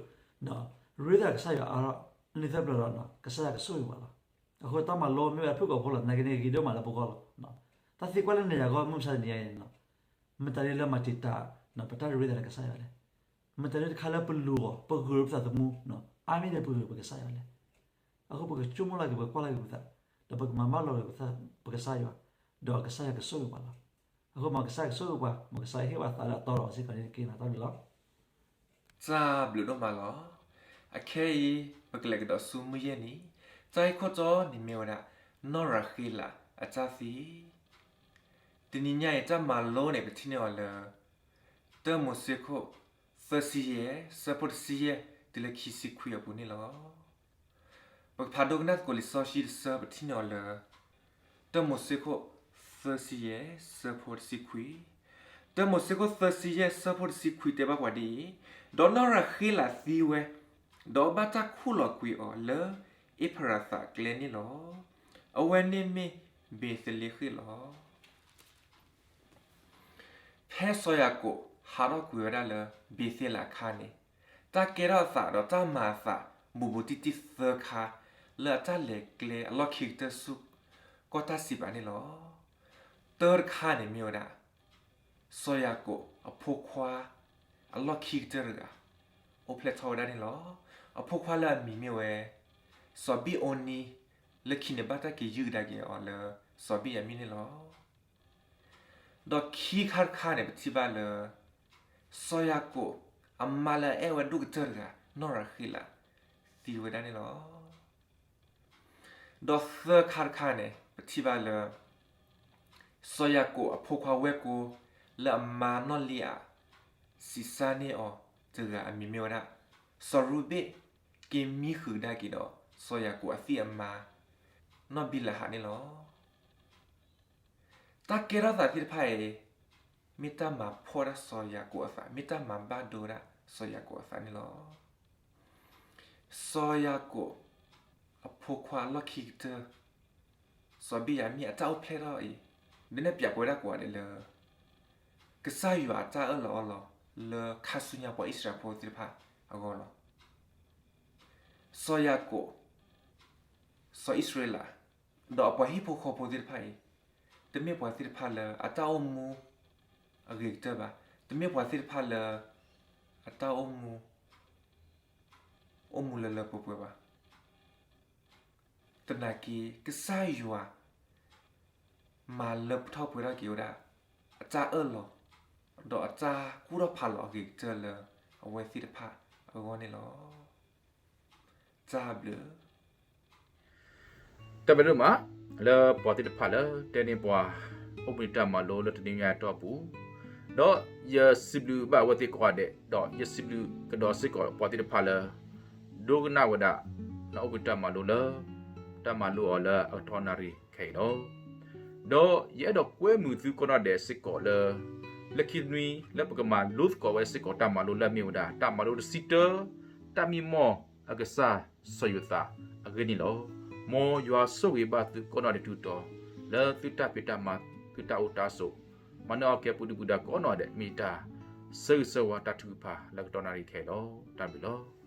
ရ့သးကစၢ်ယွၤအါထီၣ်န့ၣ်သၢဘျီဒီး ကစၢ်ယွၤကဆိၣ်ဂ့ၤပှၤလီၤ. အဃိတၢ်မၤလိမ့ၢ်ဝဲဒၣ်ဖုၣ်ကိာ်ဖိလီၤ သနာ်က့န့ၣ် ဂ့ၤဒိၣ်မးလၢပဂီၢ်လီၤ. တၢ်သံကွၢ်လၢနၤယၤအဂီၢ် မုၢ်မဆါတနံၤညါအံၤန့ၣ် မတၤဒ်လၢမၤတံာ်တာ် ပတၢ်ရ့သးဒီးကစၢ်ယွၤလဲၣ်. မတၤဒ်တခါလၢပလူၤအီၤ ပဂုာ်ပသးသမူ အါမ့ၢ်ဒံးပဂုာ်ပကစၢ်ယွၤလဲၣ်. အဃိပကဆိကမိၣ်လီၤက့ၤ ပကကွၢ်လီၤက့ၤပသး ဒီးပကမၤဘၣ်လီၤက့ၤပကစၢ်ယွၤ, ဒီးကစၢ်ယွၤကဆိၣ်ဂ့ၤပှၤလီၤ. အဃိမ်ကစၢ်ယွၤကဆိၣ်ဂ့ၤပှၤ, မ်ကစၢ်ယွၤဟ့ၣ်ပှၤသးလၢအတီဒီးစ့ၢ်ကီးန့ၣ်တက့ၢ်. တၢ်ဘျုးလီၤ. တၢ်ဘျုးဒိၣ်မးလီၤ. အခဲအံၤ ပကလဲၤကဒီးဆူမုၢ်ယဲၢ်နံၤ, တၢ်ဂ့ၢ်ခိၣ်တီန့ၣ်မ့ၢ်ဝဲဒၣ် နီၢ်ရၤဃ့လးအတၢ်သံ. တနံၤညါအံၤ တၢ်မၤလိန့ၣ် ပထံၣ်န့ၢ်အီၤလၢ တၢမိၤၡ့ခိၣ် သၢဆံယဲၢ် ဆၢဖိတဆံယဲၢ် တုၤလၢခံဆံခွံအပူၤန့ၣ်လီၤ. ပကဖးဒိကနၣ်သကိးလံာ်စီဆှံတဆၢ ပထံၣ်န့ၢ်အီၤလၢ တၢမိၤၡ့ခိၣ် သၢဆံယဲၢ် ဆၢဖိတဆံခွံ, တၢမိၤၡ့ခိၣ် သၢဆံယဲၢ် ဆၢဖိတဆံခွံ တဲဘၣ်ပှၤဒ်အံၤ, ဒီးနီၢ်ရၤဃ့လးသံဝဲ, ဒီးဘၣ်တၢ်ခူၣ်လီၤကွံာ်အီၤလၢ အ့ဖရၤသးကျဲန့ၣ်လီၤ. အဝဲန့ၣ်မ့ၢ်ဘ့းသလ့ဃ့ၣ်လီၤ. ဖဲစီၤယၤကိာ်ဟးထီၣ်ကွံာ်ဝဲဒၣ်လၢ ဘ့းသ့လးအခါန့ၣ်, တၢ်ကဲထီၣ်အသးဒီးတၢ်မၤအသး ဘူးဘူးတံၢ်တံၢ်သၢခါ လၢအတၢ်လဲၤကျဲအလီၢ်ခံကတၢၢ်ဆူ ကီၢ်တၢ်စံးပာ်န့ၣ်လီၤ. တၢတခါန့ၣ်မ့ၢ်ဝဲဒၣ် စီၤယၤကိာ်အဖိခွါ အလီၢ်ခံကတၢၢ်တဂၤ အိၣ်ဖျဲၣ်ထီၣ်ဝဲဒၣ်န့ၣ်လီၤ. အဖိခွါလၢအမံၤမ့ၢ်ဝဲ စီၤဘံၣ်အိနံ, လၢခံန့ၣ်ဘၣ်တၢ်က့ၤယုၢ်ကဒါက့ၤအီၤလၢ စီၤဘံၣ်ယၤမံၣ်န့ၣ်လီၤ. ဒီးခံခါတခါန့ၣ် ပထံၣ်ဘၣ်လၢ စီၤယၤကိာ်အမါလၢအအဲၣ်ဝဲဒိၣ်ကတၢၢ်တဂၤ နီၢ်ရၤဃ့လး သံဝဲဒၣ်န့ၣ်လီၤ. ဒီးသၢခါတခါန့ၣ် ပထံၣ်ဘၣ်လၢ စီၤယၤကိာ်အဖိခွါဝဲၢ်ကိ လၢအမါနီၢ်လံဧၤ စံးစၢ်န့ၢ်အီၤတဂၤအမံၤမ့ၢ်ဝဲဒၣ် စီၤရူဘ့ၣ် က့ၤမံဃုာ်ကဒါက့ၤဒီး စီၤယၤကိာ်အသံၣ်အမါ နီၢ်ဘံလၤဟးန့ၣ်လီၤ. တၢ်ကဲထီၣ်သးသ့ၣ်တဖၣ်အံၤ မ့ၢ်တၢ်မၤဖှီၣ်ဒၣ်စီၤယၤကိာ်အသး, မ့ၢ်တၢ်မၤဘၣ်ဒိဝဲဒၣ်စီၤယၤကိာ်အသးန့ၣ်လီၤ. စီၤယၤကိာ်အဖိခွါအလီၢ်ခံကတၢၢ် စီၤဘံၣ်ယၤမံၣ်အတၢ်အိၣ်ဖျဲၣ်ထီၣ်အံၤ ဒ်န့ၣ်ပျးပဝဲဒၣ်ကိးဂၤဒဲးလၢ ကစၢ်ယွၤအတၢ်အၢၣ်လီၤအီလီၤ လၢခါဆူညါပှၤအံၣ်စရ့လးဖိသ့ၣ်တဖၣ်အဂီၢ်လီၤ. စီၤယၤကိာ်, စီၤအံၣ်စရ့လး, ဒီးအပှၤဟံၣ်ဖိဃီဖိသ့ၣ်တဖၣ်အံၤ တမ့ၢ်ပှၤသ့ၣ်တဖၣ်လၢအတၢ်အိၣ်မူအဂ့ၤကတၢၢ်ဘၣ်, တမ့ၢ်ပှၤသ့ၣ်တဖၣ်လၢ အတၢ်အိၣ်မူ အိၣ်မူလၢလၢပှဲၤပှဲၤဘၣ်. သနာ်က့ ကစၢ်ယွၤ မၤလၢပထီၣ်ပှဲၤထီၣ်က့ၤဝဲဒၣ် အတၢ်အၢၣ်လီၤ ဒီးအတၢ်ကူၣ်ထီၣ်ဖးလီၤအဂ့ၤကတၢၢ်လၢအဝဲသ့ၣ်တဖၣ်အဂီၢ်န့ၣ်လီၤ. တၢ်ဘျုး တၢ်ဘျုးဒိၣ်မး လၢပှၤသ့ၣ်တဖၣ်လၢတဲန့ၢ်ပှၤ အိၣ်ဘှံးနံၤတၢ်မၤလိလၢတနံၤညါအတီၢ်ပူၤ, ဒီးယစံးဘျုးဘၣ်အဝဲသ့ၣ်ကိးဂၤဒဲး, ဒီးယစံးဘျုးကဒီးစ့ၢ်ကီးပှၤသ့ၣ်တဖၣ်လၢ ဒိကနၣ်ဝဲဒၣ် အိၣ်ဘှံးနံၤတၢ်မၤလိလၢ တၢ်မၤလိအီၤလၢအကတီၢ်နၣ်ရံၣ်ခဲအံၤလီၤ. ဒီးယအဲၣ်ဒိးကွဲမုာ်သုကိးနီၢ်ဒဲးစ့ၢ်ကီးလၢ လၢခံနွံလၢပကမၤလိသကိးဝဲစ့ၢ်ကီးတၢ်မၤလိလၢအမ့ၢ်ဝဲဒၣ် တၢ်မၤလိတဆံတၢ, တၢ်မံမီၢ်အကစၢ်စီၤယိၤသးအဂ့ၢ်န့ၣ်လီၤ. မ်ယွၤဆိၣ်ဂ့ၤဘၣ်သုကိးနီၢ်ဒဲးတုၤတီၤ လၢသုတၢ်ဖံးတၢ်မၤ သုတၢ်အိၣ်တၢ်ဆိး, မၤနၢၤအီၤကဲပူၤဒုပူၤဒါကိးနီၢ်ဒဲး မ့ၢ်တၢ်ဆၢဂ့ၤဆၢဝါတၢ်ထုကဖၣ်လၢကတီၢ်နၣ်ရံၣ်ခဲအံၤလီၤ. တၢ်ဘျုးလီၤ.